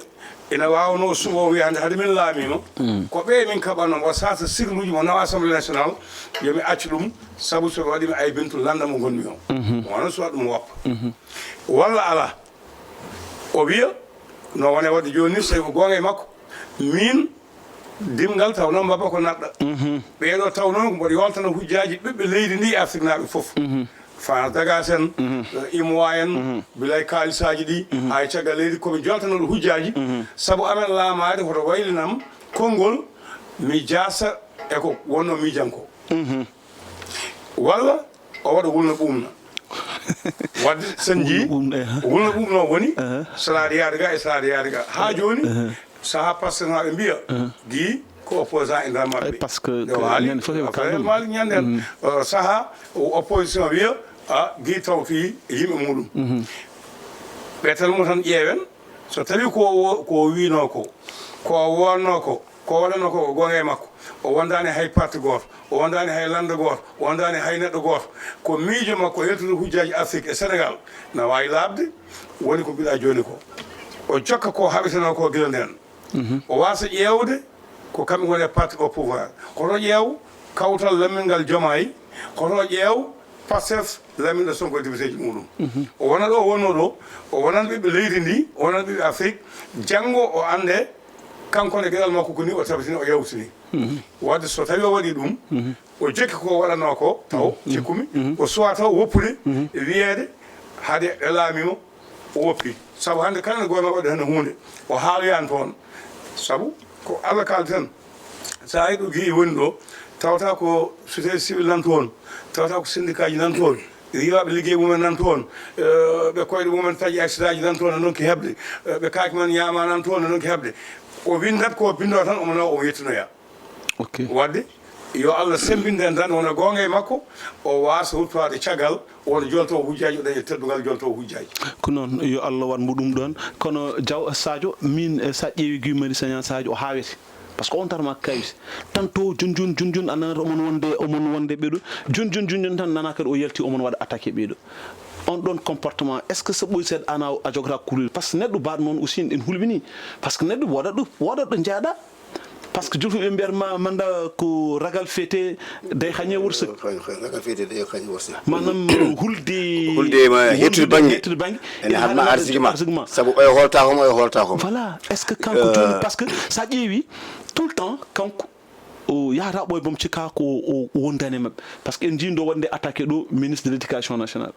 ina waawnoo suɓo o wiya hannde hade min laamiima, ko ɓe min kaɓanno, o sasa sirluuji mo nawa Assemblée nationale, yo mi accu ɗum, sabu so ɓe waɗi mi aybintu lannda mo ngonmi o. Wano suwa ɗum woppa. Walla alaa, o wiya, no wone waɗde jooni ni, so tawi ko goonga e makko, min dimngal taw noon mbaba ko naɗɗa. Ɓeeɗo taw noon ko mboɗo yoltana hujjaaji ɓiɓɓe leydi ndi e Afriknaaɓe fof. Fana daga sen, eh, imowa en, bilay kaalisaaji ɗi, haa e caggal leydi, ko mi joltanooɗo hujjaaji, sabu amen laamaade hoto waylinam konngol, mi jaasa e ko wonno miijan ko. Walla o waɗa wulna ɓuumna. Wadde sen njii, wulna ɓuumna o woni, salaade yaade ga e salaade yaade ga. Haa jooni, saha passenaaɓe mbiya, gi ko opposant e nder maɓɓe. Parce que nde waali, ñande fof eɓe kalda. Malik ñanden, saha opposition wiya, a gi tawti yimɓe muɗum. Ɓe tan mo tan ƴeewen, so tawi ko o, ko o wiino ko, ko o wonno ko, ko o waɗano ko, ko gonga e makko, o wondani hay parti gooto, o wondani hay lande gooto, o wondani hay neɗɗo gooto, ko miijo makko yaltude hujjaaji Afrique e Sénégal, na waawi laaɓde. Woni ko mbiɗa jooni ko, o jokka ko haɓeteno ko gila nden. O wasa ƴeewde ko kamɓe ngoni e parti au pouvoir. Hoto ƴeew kawtal lammingal Jomaay, hoto ƴeew Pastef lamminɗo Sonko e députéji muɗum. O wona ɗo, o wonno ɗo, o wonan ɓiɓɓe leydi ndi, o wonan ɓiɓɓe Afrique, janngo o annde kanko ne geɗal makko ko ni o tabitini, o yawtini. Wadde so tawi o waɗi ɗum, o jokki ko waɗanoo ko, taw cikkumi, o suwa taw woppude, wiyeede hade ɓe laamima, o woppi. Sabu hannde kala ne goyma waɗde hannde huunde, o haaloyani toon. Sabu ko Allah kaldi tan. So a yi ɗo gi'i woni ɗo, tawata ko société civile nan toon, tawata ko syndicat ji nan toon, riiwaaɓe liggey mumen nan toon, eh, ɓe koyɗe mumen taƴi accident ji nan toon, no ndonki heɓde, eh, ɓe kaake mumen ñaama nan toon, no ndonki heɓde. O winndat ko o binndoo tan, omo nawa, omo yettinoya. Ok. Wadde, yo Allah semmbinde en tan, wona goonga e makko, o waasa ruttoade caggal, wona jolto hujjaaji, o daña teddungal jolto hujjaaji. Ko noon, yo Allah waɗ mo ɗum ɗoon. Kono Diaw, Sadio, min, eh, so a ƴeewi Guy Marius Sagna, Sadio, o haawete. Parce que on tan ma kayit. Tanto jun jun, jun jun, a nanata omon wonde, omon wonde ɓeɗo. Jun jun, jun jun tan nana kadi o yalti omon waɗa attaqué ɓeɗo. On ɗon comportement, est-ce que so ɓoy seeɗa ana a jogata kuulel? Parce que neɗɗo baɗo noon aussi en hulɓini. Parce que neɗɗo woɗat ɗo, woɗat ɗo jeeɗa. Parce que julfuɓe mbiyata ma, manda ko ragal feete day xañe wërsëg. Ragal feete day xañe wërsëg. Maanaam hulde, hulde ma, hulde hettude bannge. Hettude bannge. Ene ene haɗma haɗma arsigi ma. Arsigi ma. Sabu oyo holta homo, oyo holta homo. Voilà. Est-ce que kanko jooni, parce que sa ƴeewi tout le temps, kanko o yahata ɓoye boom cikka ko o, o wondani e maɓɓe. Parce que en njii ɗo wonde attaqué ɗo ministre de l'éducation nationale.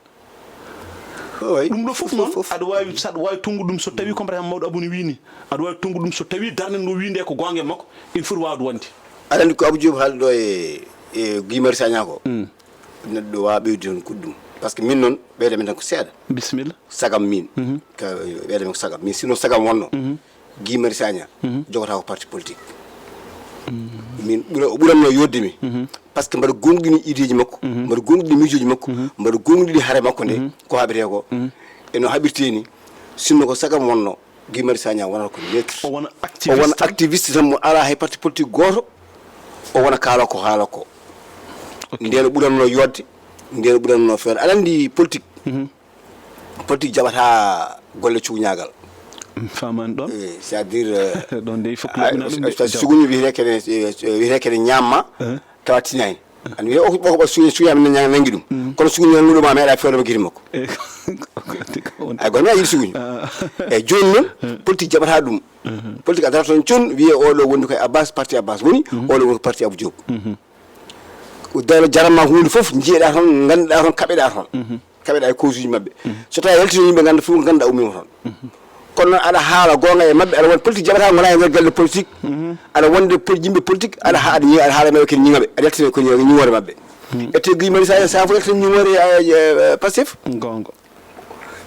Ɗum ɗo fof noon, aɗa waawi, saɗa waawi tonngude ɗum so tawi comme par exemple mawɗo Abou ne wiini, aɗa waawi tonngude ɗum so tawi darnde no wiinde ko goonga e makko, ene foti waawde wonde. Aɗa anndi ko Abou Diop haali ɗo e, e Guy Marius Sagna ko? Neɗɗo waawa ɓeydude heen goɗɗum. Parce que min noon, ɓeyda min tan ko seeɗa. Bisimilla. Sagam min. Ka ɓeyda min ko sagam. Min sinno sagam wonno. Guy Marius Sagna jogata ko parti politique. Min ɓura, o ɓuranno yodde mi. Parce que mbaɗa gonɗini idée ji makko, mbaɗa gonɗini miijooji makko, mbaɗa gonɗini hare makko nde, ko haɓete ko. E no haɓirte ni, sinno ko sagam wonno, Guy Marius Sagna wonata ko neutre. O wona activiste tan. O wona activiste tan mo alaa hay parti politique gooto, o wona kaala ko haala ko. Ok. Ndeen o ɓuranno yodde, ndeen o ɓuranno feere. Aɗa anndi politique, politique jaɓata golle cuuñaagal. Faamaani ɗoon. Eh, c'est-à-dire, eh, ɗoon dey fof a, a, suguñi wiyetee kene, eh, wiyetee kene ñaamma, tawa tiñaani. An wiyee o ko ɓoko ɓa suuñi, suuñi amen ña-, nangi ɗum. Kono suuñi nanguɗo ma meeɗa feere mo giti makko. Eh, ko, ko, ko, ko, ay, goto mi a yiɗi suuñi. Ah. Eyyi, jooni noon, politique jaɓata ɗum. Politique a darata toon con, wiyee oɗo wondi koye Abbas, parti Abbas woni, oɗo woni ko parti Abou Diop. Ko dara jarama huunde fof, njiyeɗa toon, ngannduɗa toon, kaɓeɗa toon. Kaɓeɗa e cause uji maɓɓe. So tawi a yaltino yimɓe ngannda fof, ngannduɗa ummima toon. Kono noon aɗa haala goonga e maɓɓe, aɗa won politique jaɓata, ngona e nder galle politique. Aɗa wonde pol-, yimɓe politique, aɗa ha-, aɗa ñi-, aɗa haala maɓɓe kene ñiŋaɓe, aɗa yaltina ko ñi-, ñiŋore maɓɓe. Ete Guy Marius Sagna, sa fof yaltina ñiŋore, eh, eh, Pastef. Goonga.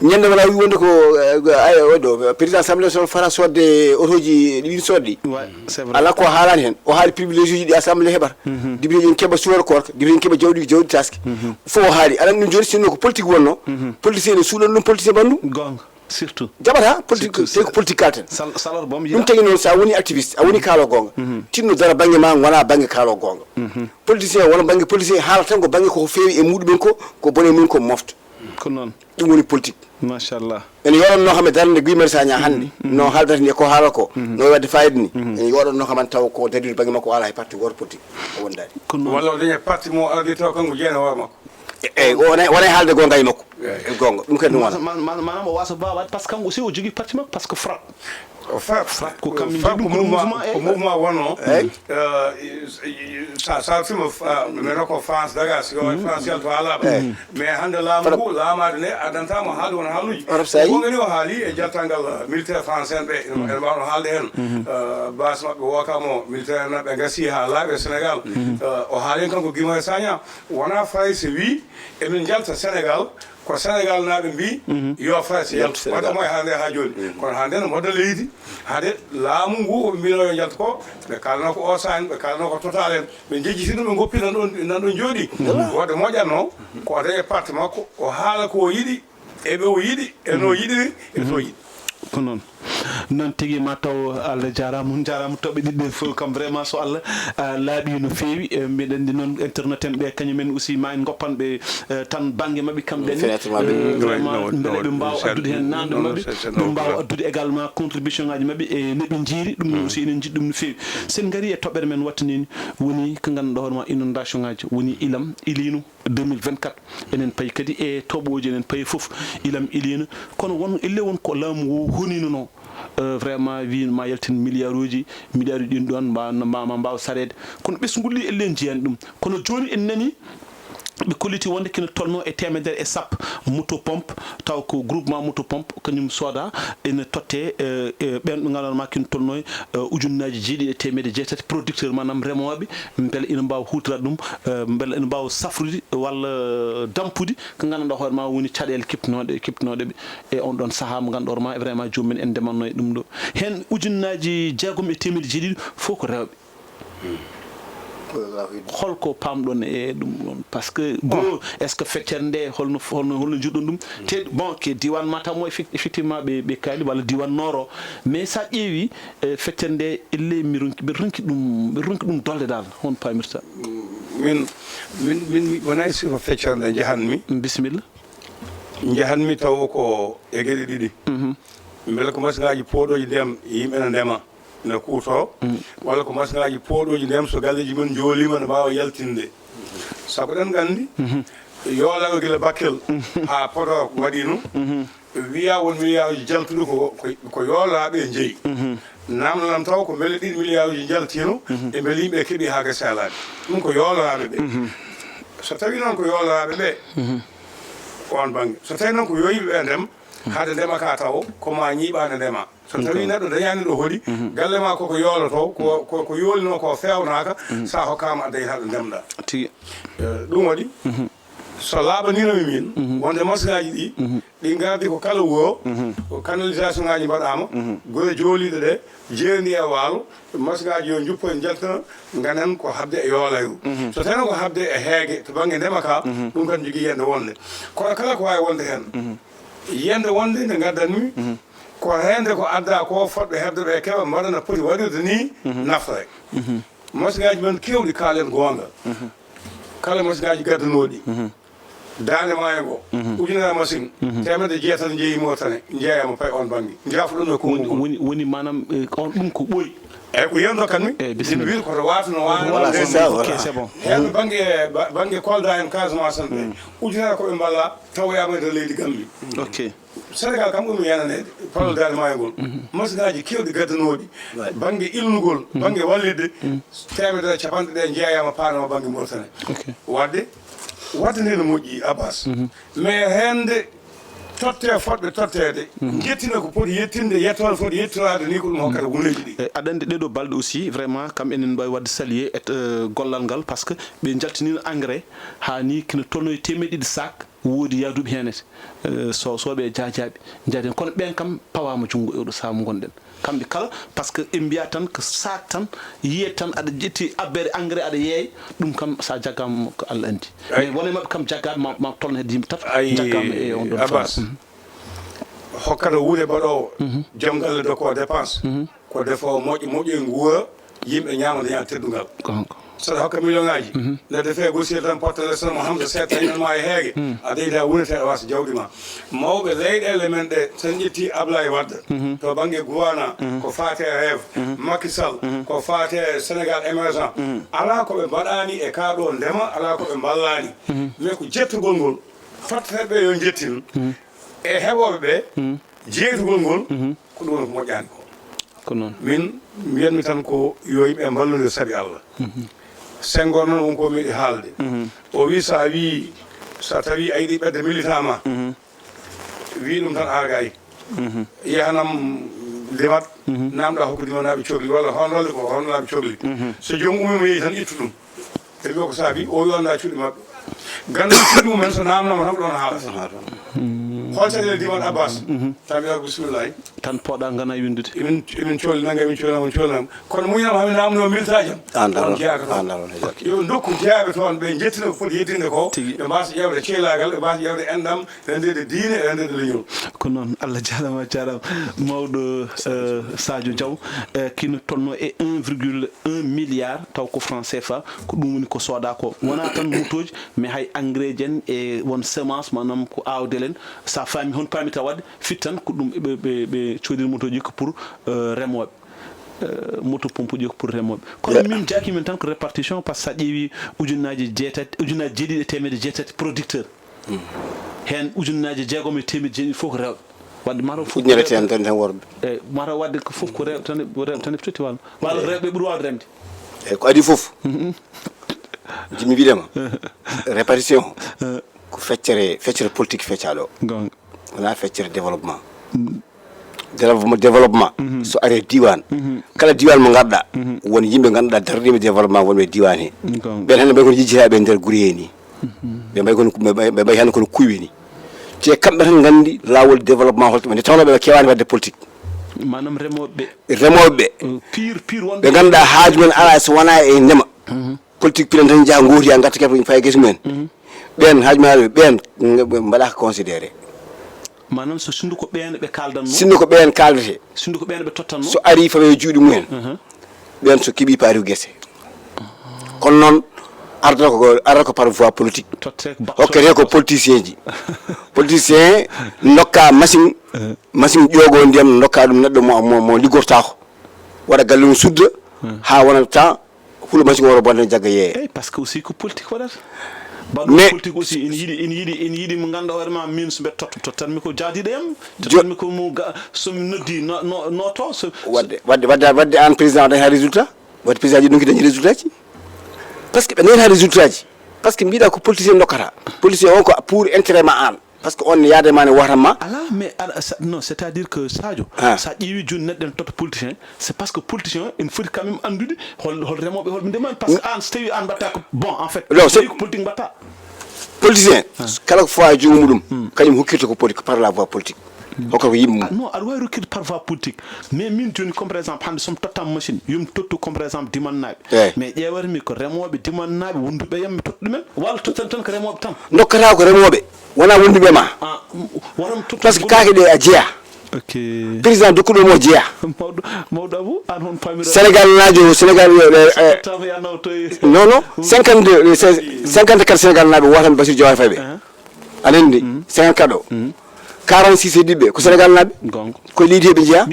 Ñande wala wi wonde ko, eh, ay, o ɗo, président assemblée nationale fara sodde otoji ɗi win sodde. Ouais, c'est vrai. Ala ko haalani hen. O haali privilège uji ɗi assemblée heɓata. Député en keɓa suwal korka, député en keɓa jawdi, jawdi taski. Fof o haali. Aɗa anndi ɗum jooni sinno ko politique wonno. Politicien ne suuɗan ɗum politicien ɓanndu. Goonga, surtout. Jaɓata politique, surtout, tawi ko politique kalten. Sal-, salor bom ɗum yiɗa. Tagi noon sa woni activiste, a woni kaalo goonga. Tinno dara bannge ma, ngona bannge kaalo goonga. Politicien wona bannge politicien, haala tan ko bannge ko feewi e muɗumen ko, ko bone mum ko mofta. Ko noon. Ɗum woni politique. Machallah. Ene yoɗanno kam e darnde Guy Marius Sagna hannde. No haaldata ni e ko haala ko. No waɗde fayida ni. Ene yoɗanno kam an taw ko darnde bannge makko o ala e parti gooto politique. O wondaani. Ko noon. Walla o daña parti mo ardi taw kanko jeeyna hoore makko. E, e, o wona, wona e haalde goonga e makko. E goonga. Ɗum kadi noon wona. Ma-, ma-, ma-, maanaam o waasa baawaade par ce que kanko aussi o jogii parti makko par ce que fraude. O F A P, F A P ko kamɓe F A P njeyi ɗum, ko ko mouvement, mouvement, e ko mouvement wonno. Eyi. Euh, sa, sa fima, euh, mino ko France daga, si o France yalto alaɓa. Eyi. Mais hannde laamu ngu, laamaade nde, addantama haalde won haaluuji. Europe sa yi. Ko ngani o haali e jaltangal, euh, militaire français en ɓe, ene, ene mbawno haalde heen. Euh, base maɓɓe wokamo militaire en ɓe gasi ha laaɓi e Sénégal. Euh, o haali heen kanko Guy Marius Sagna, wona Faye so wi, emin jalta Sénégal, ko Sénégal naaɓe mbi, yo Faye so yaltu. Yaltu Sénégal. Wadde omo e haalde ha jooni. Kono hannde no modda leydi, hade laamu ngu o mbino yo jaltu ko, ɓe kalno ko o sa en, ɓe kalno ko Total en, ɓe jejjiti ɗum, ɓe goppi nan ɗon, nan ɗon jooɗi. Wadde moƴƴatno, ko o daña parti makko, o haala ko o yiɗi, e ɓe o yiɗi, e no yiɗiri, e to yiɗi. Ko noon. Noon tigi, ma taw Allah jaaraama, on njaaraama, toɓɓe ɗiɗi ɗe fof kam vraiment so Allah, ah, laaɓi no feewi. Eh, mbiɗa anndi noon internet en ɓe, kañum en aussi ma en ngoppan ɓe, eh, tan bannge maɓɓe kamɓe ne. Fenêtre maɓɓe. Eh, vraiment, mbele ɓe mbaawa addude heen naamnde maɓɓe, ɓe mbaawa addude également contribution ngaji maɓɓe e no ɓe njiiri ɗum. Aussi enen njiɗi ɗum no feewi. So en ngarii e toɓɓere men wattaniino, woni ko ngannduɗaa hoore ma inondation ngaji, woni ilam, ilino. Deux mille vingt-quatre, enen payi kadi e toɓooji, enen payi fof, ilam iliino. Kono won, elle won ko laamu ngu honinunoo, eh, vraiment, wi ma yaltin milliard uji, milliard uji ɗin ɗon, ma, ma, ma mbaaw sareede. Kono ɓesngu ngu, elle en njiyaani ɗum. Kono jooni en nani ɓe kolliti wonde kina tolno e teemedere e sappo moto pompe, taw ko groupement moto pompe, kañum sooda, ene totte, eh, eh, ɓen ɓe ngannduɗaa ma kina tolno e, eh, ujunnaaji jeeɗiɗi e teemedde jeetati producteur, maanaam remooɓe, mbele ina mbaawa huutoraade ɗum, eh, mbele ina mbaawa safrude walla dampude ko ngannduɗaa hoore ma woni caɗeele keptinooɗe, keptinooɗe ɓe e on ɗon sahaa mo ngannduɗaa hoore ma vraiment joomum en, en ndematno e ɗum ɗo. Heen ujunnaaji jeegom e teemedde jeeɗiɗi fof ko rewɓe. Holko paamɗon e ɗum ɗon? Parce que goo, est-ce que feccere nde, holno, holno, holno njiɗɗon ɗum? Te, bon, ke diiwaan Matam o, effect-, effectivement, ɓe, ɓe kaali, walla diiwaan Nord o. Mais so a ƴeewi, eh, feccere nde, elle mi ronki, mbeɗa ronki ɗum, mbeɗa ronki ɗum dolle dal. Hon paamirta? Min, min, min, mi wonay si ko feccere nde njahanmi. Bisimilla. Njahanmi taw ko e geɗe ɗiɗi. Mhm. Mbele ko masiŋaaji pooɗooji ndiyam yimɓe ne ndema, ne kuuto, walla ko masiŋaaji pooɗooji ndiyam so galleeji mum njooliima ne mbaawa yaltinde. Sabu eɗen nganndi, yoolaaɓe gila Bakel haa Podor waɗiino, wiyaa won miliyaaruuji jaltuɗo ko, ko, ko yoolaaɓe njeyi. Naamnanam taw ko mbele ɗiɗi miliyaaruuji njaltiino, e mbele yimɓe keɓi haa gasi alaade. Ɗum ko yoolaaɓe ɓe. So tawii noon ko yoolaaɓe ɓe, ko oon bannge. So tawii noon ko yoyiiɓe ɓe ndem, hade ndema ka taw, ko ma ñiiɓaande ndema. So tawii neɗɗo dañaani ɗo hoɗi, galle ma koko yooloto, ko, ko, ko yoolinoo ko feewnaaka, so a hokkaama a dañataa ɗo ndemɗaa. Tigi. Eh, ɗum waɗi, so laaɓaniino mi min, wonde masiŋaaji ɗi, ɗi ngardi ko kala wuro, ko canalisation ŋaaji mbaɗaama, gure jooliiɗe ɗe, jeerni e waalo, masiŋaaji yo njuppo en njaltina, nganen ko haɓde e yoolayru. So tawii ko haɓde e heege to bannge ndema ka, ɗum kan jogii yiyannde wonde. Kono kala ko waawi wonde heen, yiyannde wonde nde ngaddanmi, ko heende ko adda ko fotɓe heɓde ɓe keɓa mbaɗa no poti waɗirde ni nafre. Masiŋaaji men keewɗi kaalen goonga. Kala masiŋaaji gaddanooɗi. Daande maayo ngo, ujunere masiŋ, teemedde jeetati njeyi Mauritanie, njeeyaama payi on bannge. Njaafuɗon e konngol ngol. Woni, woni, woni maanaam, eh, on ɗum ko ɓooyi. Eyi, ko yiyannoo kan mi. Eyi, bisimilla. Ina wiyi ko to waata no waata. Voilà, c'est ça, voilà. Ok, c'est bon. Heen bannge, ba-, bannge Kolda en, Casamance en ɓe, ujunere ko ɓe mballa, tawoyaama e nder leydi Gambie. Ok. Sénégal kam ɓurmi yenaneede palol Daande Maayo ngol. Masiŋaaji keewɗi gaddanooɗi bannge ilnugol, bannge wallitde, teemedere e capanɗe ɗe njeeyaama paanama bannge Mauritanie. Ok. Waɗde, waɗde nde no moƴƴi, Abbas. Mais heende totte fotɓe totteede, njettina ko poti yettinde, yettoode foti yettoraade ni ko ɗum hokkata guleeji ɗi. E, aɗa anndi ɗee ɗoo balɗe aussi, vraiment, kam enen mbaawi waɗde saluer et, euh, gollal ngal, parce que ɓe njaltiniino engrais haa ni kino tolno e teemeɗɗe ɗiɗi sac. Woodi yaaduɓe heen, eh, so, sooɓe e jaajaaɓe, njaadi heen. Kono ɓeen kam pawaama junngo e oɗo sahaa mo ngonɗen. Kamɓe kala, parce que ɓe mbiya tan ko saak tan, yiyee tan aɗa ƴetti abbere engrais aɗa yeeya, ɗum kam so a jaggaama ko Allah anndi. Mais won e maɓɓe kam jaggaaɓe ma, ma tolno hedde yimɓe tato, jaggaama e on ɗon Abbas, fannu. Hokkata wuude baɗoowo, joom galle dokkoowo dépense. Ko defoowo moƴƴo, moƴƴo e nguura, yimɓe ñaama, daña teddungal. Ko honko? Saɗa hokka million ŋaaji, nde defee gosiyel tan, potta les tan mo hamsa seeɗa tan, ma e heege, a deyda wonete a wasa jawɗi ma. Mawɓe leyɗeele men ɗe, so en ƴetti Ablaye Wade, to bannge gouvernement, ko faate e rêve, Macky Sall, ko faate e Sénégal émergent, alaa ko ɓe mbaɗaani e kaa ɗoo ndema, alaa ko ɓe mballaani. Mais ko jettugol ngol, totteteeɓe ɓe yo njettin, e heɓooɓe ɓe, jeytugol ngol, ko ɗum woni ko moƴƴaani ko. Ko noon. Min mbiyatmi tan ko yo yimɓe mballondir sabi Allah. Senghor noon won ko miɗi haalde. O wi sa wi sa tawi a yiɗi ɓedde militama, wi ɗum tan argay. Yahanam dimat, namɗa hokkude manaɓe cogli walla honnolle ko honnolaaɓe cogli. So joom ummi mo yeeyi tan ittu ɗum. Ɓe mbiya ko saabi o yonda cuuɗi maɓɓe. Ganda cuuɗi mumen so namnama tan ko ɗon haalata. Hol caɗele diman Abbas? Tan mbiya ko bisimillahi. Tan poɗa gana windude. Emin emin cooli nanga emin cooli nanga emin cooli nanga kono muñam hami namno militaji am. On jeyaka toon. Yo dokku jeyaɓe toon ɓe jettina ko foti yettinde ko. Ɓe mbasa ƴewde ceelagal, ɓe mbasa ƴewde endam, rendirde diine, rendirde leñol. Ko noon. Allah jarama jarama mawɗo. Sadio Diaw, kino tolno e un virgule un milliard taw ko franc cfa. Ko ɗum woni ko sooda ko wona tan motoji, mais hay engrais ji en e won semence manam ko awdel en. Sa faami hon paami taw waɗde fit tan ko ɗum ɓe ɓe ɓe coodiri motoji ko pour remoɓe. Moto pompe ji ko pour remoɓe. Kono min jaaki min tan ko répartition par ce que sa ƴeewi ujunnaaji jeetati ujunnaaji jeeɗiɗi e teemedde jeetati producteur. Heen ujunnaaji jeegom e teemedde jeeɗiɗi fof ko rewɓe. Wadde mataw fof ujunere ten tan tan worɓe. Eyi, mataw wadde ko fof ko rewɓe tan rewɓe tan e foti walla walla rewɓe ɓuri wawde remde. Eyi, ko adi fof. Jimmi mbiɗema répartition ko feccere feccere politique feccaɗo. Gonga. Wona feccere développement. Développement so ari e diwan, kala diwan mo ganduɗa won yimɓe ganduɗa daraniɓe développement wonɓe e diwan he. Ɓen hande mbayi kono yejjitaɓe e nder guure he ni. Ɓe mbayi kono ɓe mbayi hande kono kuyɓe ni. Te kamɓe tan gandi lawol développement holto ɓe nde tawno ɓe kewani wadde politique. Manam remoɓe. Remoɓe. Pire pire wonɓe. Ɓe ganduɗa haaju men ala so wona e ndema. Politique piɗen tan jaaha gooti ya garta keɓta fayi guese mumen. Ɓen haaju men ala ɓen mbaɗaka considéré. Manam so sindu ko ɓen ɓe kaldanno. Sindu ko ɓen kaldete. Sindu ko ɓen ɓe tottanno. So ari fawe juuɗe mumen. Ɓen so keɓi paari ko guese. Kono noon ardata ko ardata ko par voie politique. Hokkete ko politicien ji. Politicien dokka machine machine ƴoogo ndiyam dokka ɗum neɗɗo mo mo liggortako. Waɗa galle mum sudda ha wona temps. Hulo machine o wona bonde jagga yeeye. Eyi, parce que aussi ko politique waɗata. Baɗɗo politique aussi ina yiɗi ina yiɗi ina yiɗi mo ganduɗa hoore ma min so mbeɗa totta tottanmi ko jaadiɗo yam. Tottanmi ko mo ga somi noddi no no noto so. Wadde wadde wadde wadde an président dañata résultat. Wadde président ji ɗum ki dañi résultat ji. Parce que ɓe dañata résultat ji. Parce que mbiɗa ko politicien dokkata. Politicien on ko pour intérêt ma an. Par ce que on ne yaade ma ne wahran ma. Ala mais aɗa sa- non c'est à dire que Sadio, Ah. Sa ƴeewi joni neɗɗo ene totta politicien, c'est parce que politicien ene foti quand même anndude hol hol remoɓe holɓe ndemani par ce que an so tawi an mbatta ko bon en fait. Non, c'est- Tawi ko politique mbatta. Politicien kala ko fawa e junngo muɗum kañum hokkirta ko poti ko par la voie politique. Hokkata ko yimɓe mum. Ah, non aɗa wawi rokkirde par voie politique, mais min joni comme par exemple hande somi tottama machine yomi tottu comme par exemple dimannaɓe. Eyi. Mais ƴeewatmi ko remoɓe dimannaɓe wonduɓe yam mi totta ɗumen walla tottami tan ko remoɓe tan. Dokkata ko remoɓe. Wona wonduɓe ma. Par ce que kaake ɗe a jeeya. Président dokkuɗo mo jeeya. Sénégal najo Sénégal. Non non cinquante deux cinquante quatre Sénégal naɓe wotami Bassirou Diomaye Faye ɓe. Aɗa andi cinquante quatre o. Quarante six e ɗiɓɓe ko Sénégal naɓe. Ko leydi heɓe jeeya.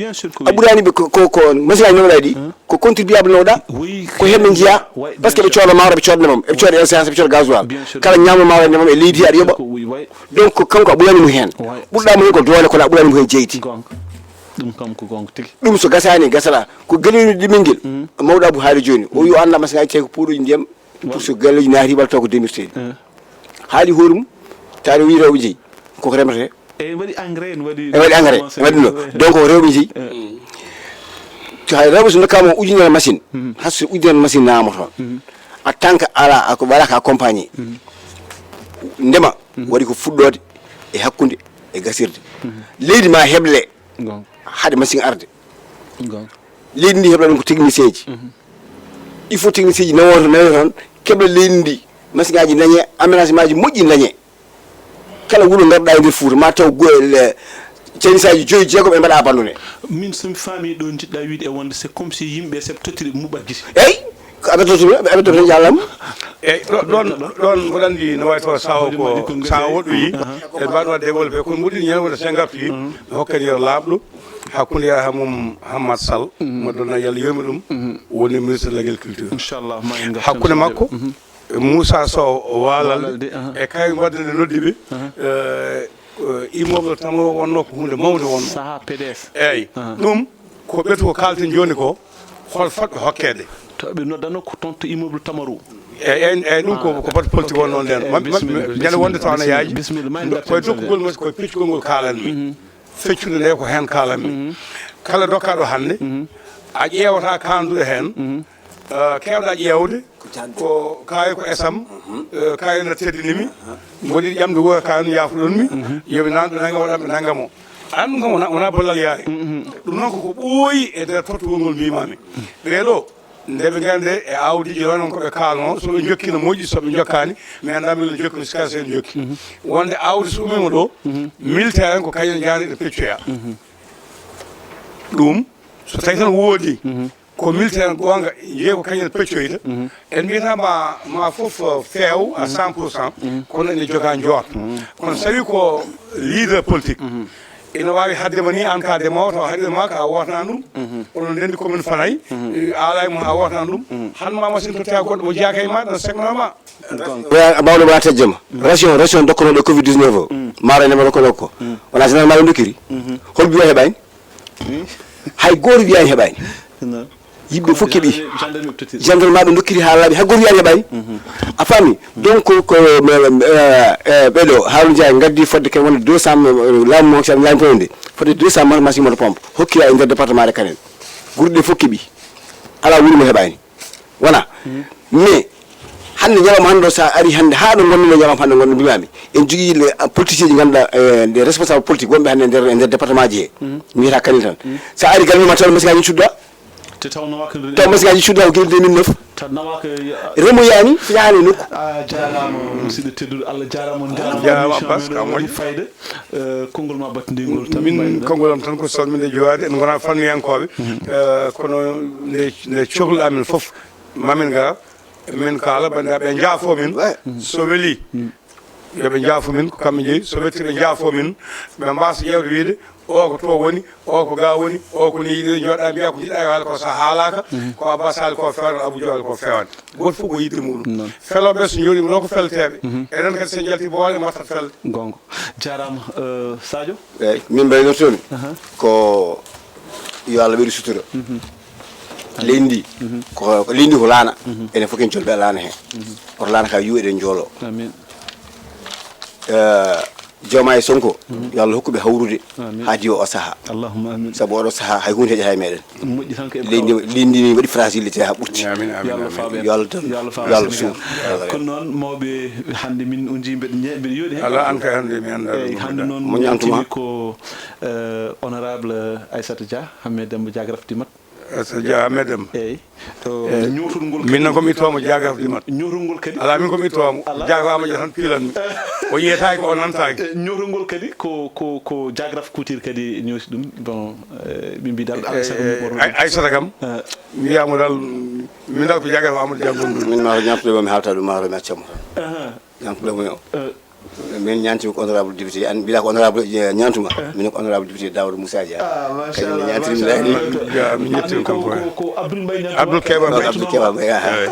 A ɓurani ɓe ko machine aji nawɗa ɗi. Ko contribuable nawɗa. Ko hen ɓe jeeya. Par ce que ɓe cooda maro ɓe cooda nebam ɓe cooda essence ɓe cooda gasoil. Kala ñamlo maro e nebam e leydi aɗa yoɓa. Donc kanko a ɓurani mo hen. Ɓurɗa mo hen ko doole kono a ɓurani mo hen jeydi. Ɗum kam ko gonga tigi. Ɗum so gasani gasata ko galini ɗimel ngel. Mawɗo Abou haali joni o yo anda machine aji tawi ko puuɗuji ndiyam. Pour so galleji naati walla taw ko demirteɗi. Haali hoore mum taade wi rewɓe jeeyi koko remete. E waɗi engrais en waɗi. E waɗi engrais en waɗi ɗum ɗo. Donc ko rewɓe jeeyi. Hay rewɓe so dokkama ujunere machine. Hay so ujunere machine naama toon. En tant que ala ako waɗa ka accompagné. Ndema waɗi ko fuɗɗode e hakkude e gasirde. Leydi ma heble. Haade machine arde. Leydi ndi heɓla ɗum ko technicien ji. Il faut technicien ji nawoto nawi toon keɓla leydi ndi. Machine aji dañe aménagement ji moƴƴi dañe. Kala wuuro garɗa e nder Fouta ma taw cenisaji joyi jeegom ɓe mbaɗa abandonné. Min somi faami ɗo jiɗɗa wiide e wonde c'est comme si yimɓe seɓe tottiri muɓat gisi. Eyyi. Ko aɓe tottumi aɓe tottumi jallama. Eyyi ɗon ɗon mboɗo andi no wawi tawa sawo ko sawo woɗɗoyi. En mbaɗa waɗ développé kono mboɗo andi ñande wonde sen gartuyi mi hokkani yo laaɓɗo. Hakkunde Yaya Mum Hammat Sall, mo ɗon Yalla yurmi ɗum, woni ministre de l'agriculture. Inchallah ma en ngartan. Hakkunde makko e Moussa Sow Walal e kay wadde nde noddi ɓe. Immeuble tan o wonno ko hunde mawde wonno. Saha P D S. Eyyi. Ɗum ko ɓetu ko kalten jooni ko, hol fotɓe hokkeede. To ɓe noddano ko toon to immeuble Tamaru. Eyyi, eyyi, eyyi, ɗum ko, ko batte politique wonno nden. Eyyi, bisimilla, ñande wonde to ana yaaji. Bisimilla, ma en dartin koye dokkugol mo, koye peccugol ngol kaalanmi. Feccude nde ko heen kaalanmi. Kala dokkaaɗo hannde, a ƴeewata kaanduɗo heen, eh, keewɗa ƴeewde ko kaari ko esam, eh, kaari na teddini mi, mboɗi ƴamde wuro kaari no yaafuɗon mi, yomi nanɗo nanga waɗanɓe nanga mo. An ɗum kam wona, wona ballal yaari. Ɗum noon koko ɓooyi e nder tottugol ngol mbimami. Ɓeeɗo, nde ɓe ngannde e awdiiji ronnon ko ɓe kaalno, so ɓe jokki no moƴƴi, so ɓe jokkaani, mi anndaa mbiɗo jokki no sikka so en jokki. Wonde awdi so ummima ɗo, militaire en ko kañum jaani ɗo peccoya. Ɗum, so tawi tan woodi, ko militaire en goonga, jeeyi ko kañum peccoyta. En mbiyata ma, ma fof feew à cent pour cent, kono ene joga njoot. Kono so tawi ko leader politique, ina waawi haddema ni, an ka demowo, tawa haɗirma ka a wotana ɗum. Onon ndendi commune Fanay, a ala e mum a wotana ɗum. Han ma machine totta goɗɗo mo jeyaaka e ma, ɗon segno ma. Mawɗo wona tejjema. Ration, ration dokkonoɗo covid dix-neuf o. Maaro e ndema dokkono ko. Wona général maɓe dokkiri. Hol biyo heɓani? Hay gooto wiyani heɓani. Yimɓe fof keeɓi. Gendarme maɓe dokkiri ha laaɓi, hay gooto wiyani heɓani. A faami? Donc ko, ko, eh, eh, ɓeɗo Harouna Ndiaye gaddi fodde ken wonde deux cents, eh, laamu mo laamu fewde fodde deux cents ma-, machine moto pompe hokkira e nder département de Kanel. Guurɗe ɗe fof keeɓi. Ala wuuro mo heɓani. Wona. Mais hannde ñalawma hannde o, sa ari hannde haa ɗo ngonmi, ñalawma hannde ngonmi mbimami en jogii le, ah, politicien ji ngannduɗaa, eh, des responsables politiques wonɓe hannde e nder, e nder département ji he. Mi wiyata Kanel tan. Sa ari Kanel ma taw machine ngaji cudda. Te taw nawaaka nde. Taw machine ngaji cudda ko gila deux mille neuf. Ta nawaaka ya- Remo yani, fiyani nokku. A jaaraama, musidɗo tedduɗo, Allah jaaraama, on jaaraama. Jaaraama, émission Abbas, men o ka waɗi moƴƴi. Fayda. Eh, konngol ma battindiingol tan, min, mbayɗo. Konngol am tan ko salminde, jowaade, en ngona fannuyankooɓe. Eh, kono nde, nde cohluɗaa min fof, mamin ngara, min kaala, banndiraaɓe, njaafo min. Ouais. So weli, yo ɓe njaafo min, ko kamɓe jeyi. So wetti, ɓe njaafo min, ɓe mbasa ƴeewde, wiide, o ko to woni, o ko ga woni, o ko ni yiɗi, jooɗa mbiya ko jiɗɗa e haala ko, sa haalaka, ko Abbas haali ko fewani, Abou Diallo ko fewani. Gooto fof ko yiɗde muɗum. Noon. Felooɓe so njooɗima ɗo ko felteeɓe. Enen kadi so en jalti boole, mbatta felde. Goonga. Jaaraama, eh, Sadio. Eyyi, min mbaynortoomi. Aha. Ko yo Allah waɗu sutura. Leydi ndi, ko, ko leydi ndi ko laana. Enen fof ken jolɓe laana he. Oto laana ka yu eɗen joolo. Amin. Eh, Diomaye Sonko, yo Allah hokku ɓe hawrude. Amin. Haa diwa o saha. Allahumma amin. Sabu oɗo saha hay hunde heƴata e meɗen. Moƴƴi tan ko e leydi ndi, leydi ndi waɗi fragilité ha ɓurti. Amin, amin, yo Allah amin. Faaɓ en. Yo Allah tan, yo Allah faaɓ en. Yo Allah suur. Kono noon, mawɓe, hannde min on njii mbeɗa ñe-, mbeɗa yooɗi heen. Ala, an kay hannde mi anndaa. Eyyi, ɗum hannde mbeɗa. Noon mo ñaantuma? Tini ko, eh, honorable Aissata Dia, Hammee Demba Diagraf Dimat. Aissata Dia, Hammee Demba. Eyyi. To, eh, ñootol ngol min kadi, noon ko mi ittoomo Diagraf Dimat. Ñootol ngol kadi. Ala, min ko mi ittoomo. Ala. Diagraf Amadou tan piilanmi. O yiyetaake, o nantaake. Eh, ñootol ngol kadi ko, ko, ko Diagraf Couture kadi ñooti ɗum. Bon, eh, ɓe mbi dal, eh, Aissata kam, eh, Ay-, Aissata kam, eh, mbiyamo dal, min dal ko Diagraf Amadou Dia gonɗo. Min ma ko ñaamtude mo, mi haalta ɗum, ma mi accamo tan. Aha. Ñaamtude mo o. Eh. Min ñaanti ko honorable député, an mbiɗa ko honorable, eh, ñaantuma. Eh. Min ko honorable député Daouda Moussa Dia. Ah, machallah, kañum ñaantiri mi machallah. Laaɗi. Ya, mi ñetti ko, kanko, ko, ko Abdoul Mbaye ñaantuma. Abdoul Keba Mbaye. Abdoul Keba Mbaye, ah. Eyi.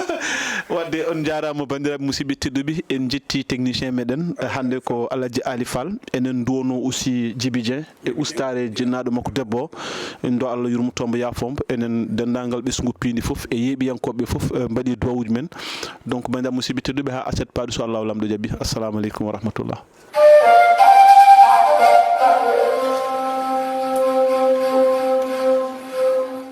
Wadde on jaaraama, banndiraaɓe musidɓe tedduɓe, en jetti technicien meɗen, eh, hannde ko Alhaji Ali Fall, enen duwono aussi Djibi Dieng. E ustaare jinnaaɗo makko debbo o, en do Allah yurmo tombo yaafombo, enen denndaangal ɓesngu piindi fof e yeeɓiyankooɓe fof, eh, mbaɗi duwawuuji men. Donc, banndiraaɓe musidɓe tedduɓe, haa aset paaɗo, so Allahu Laamɗo jaɓi. Assalamu aleykum wa rahmatullah.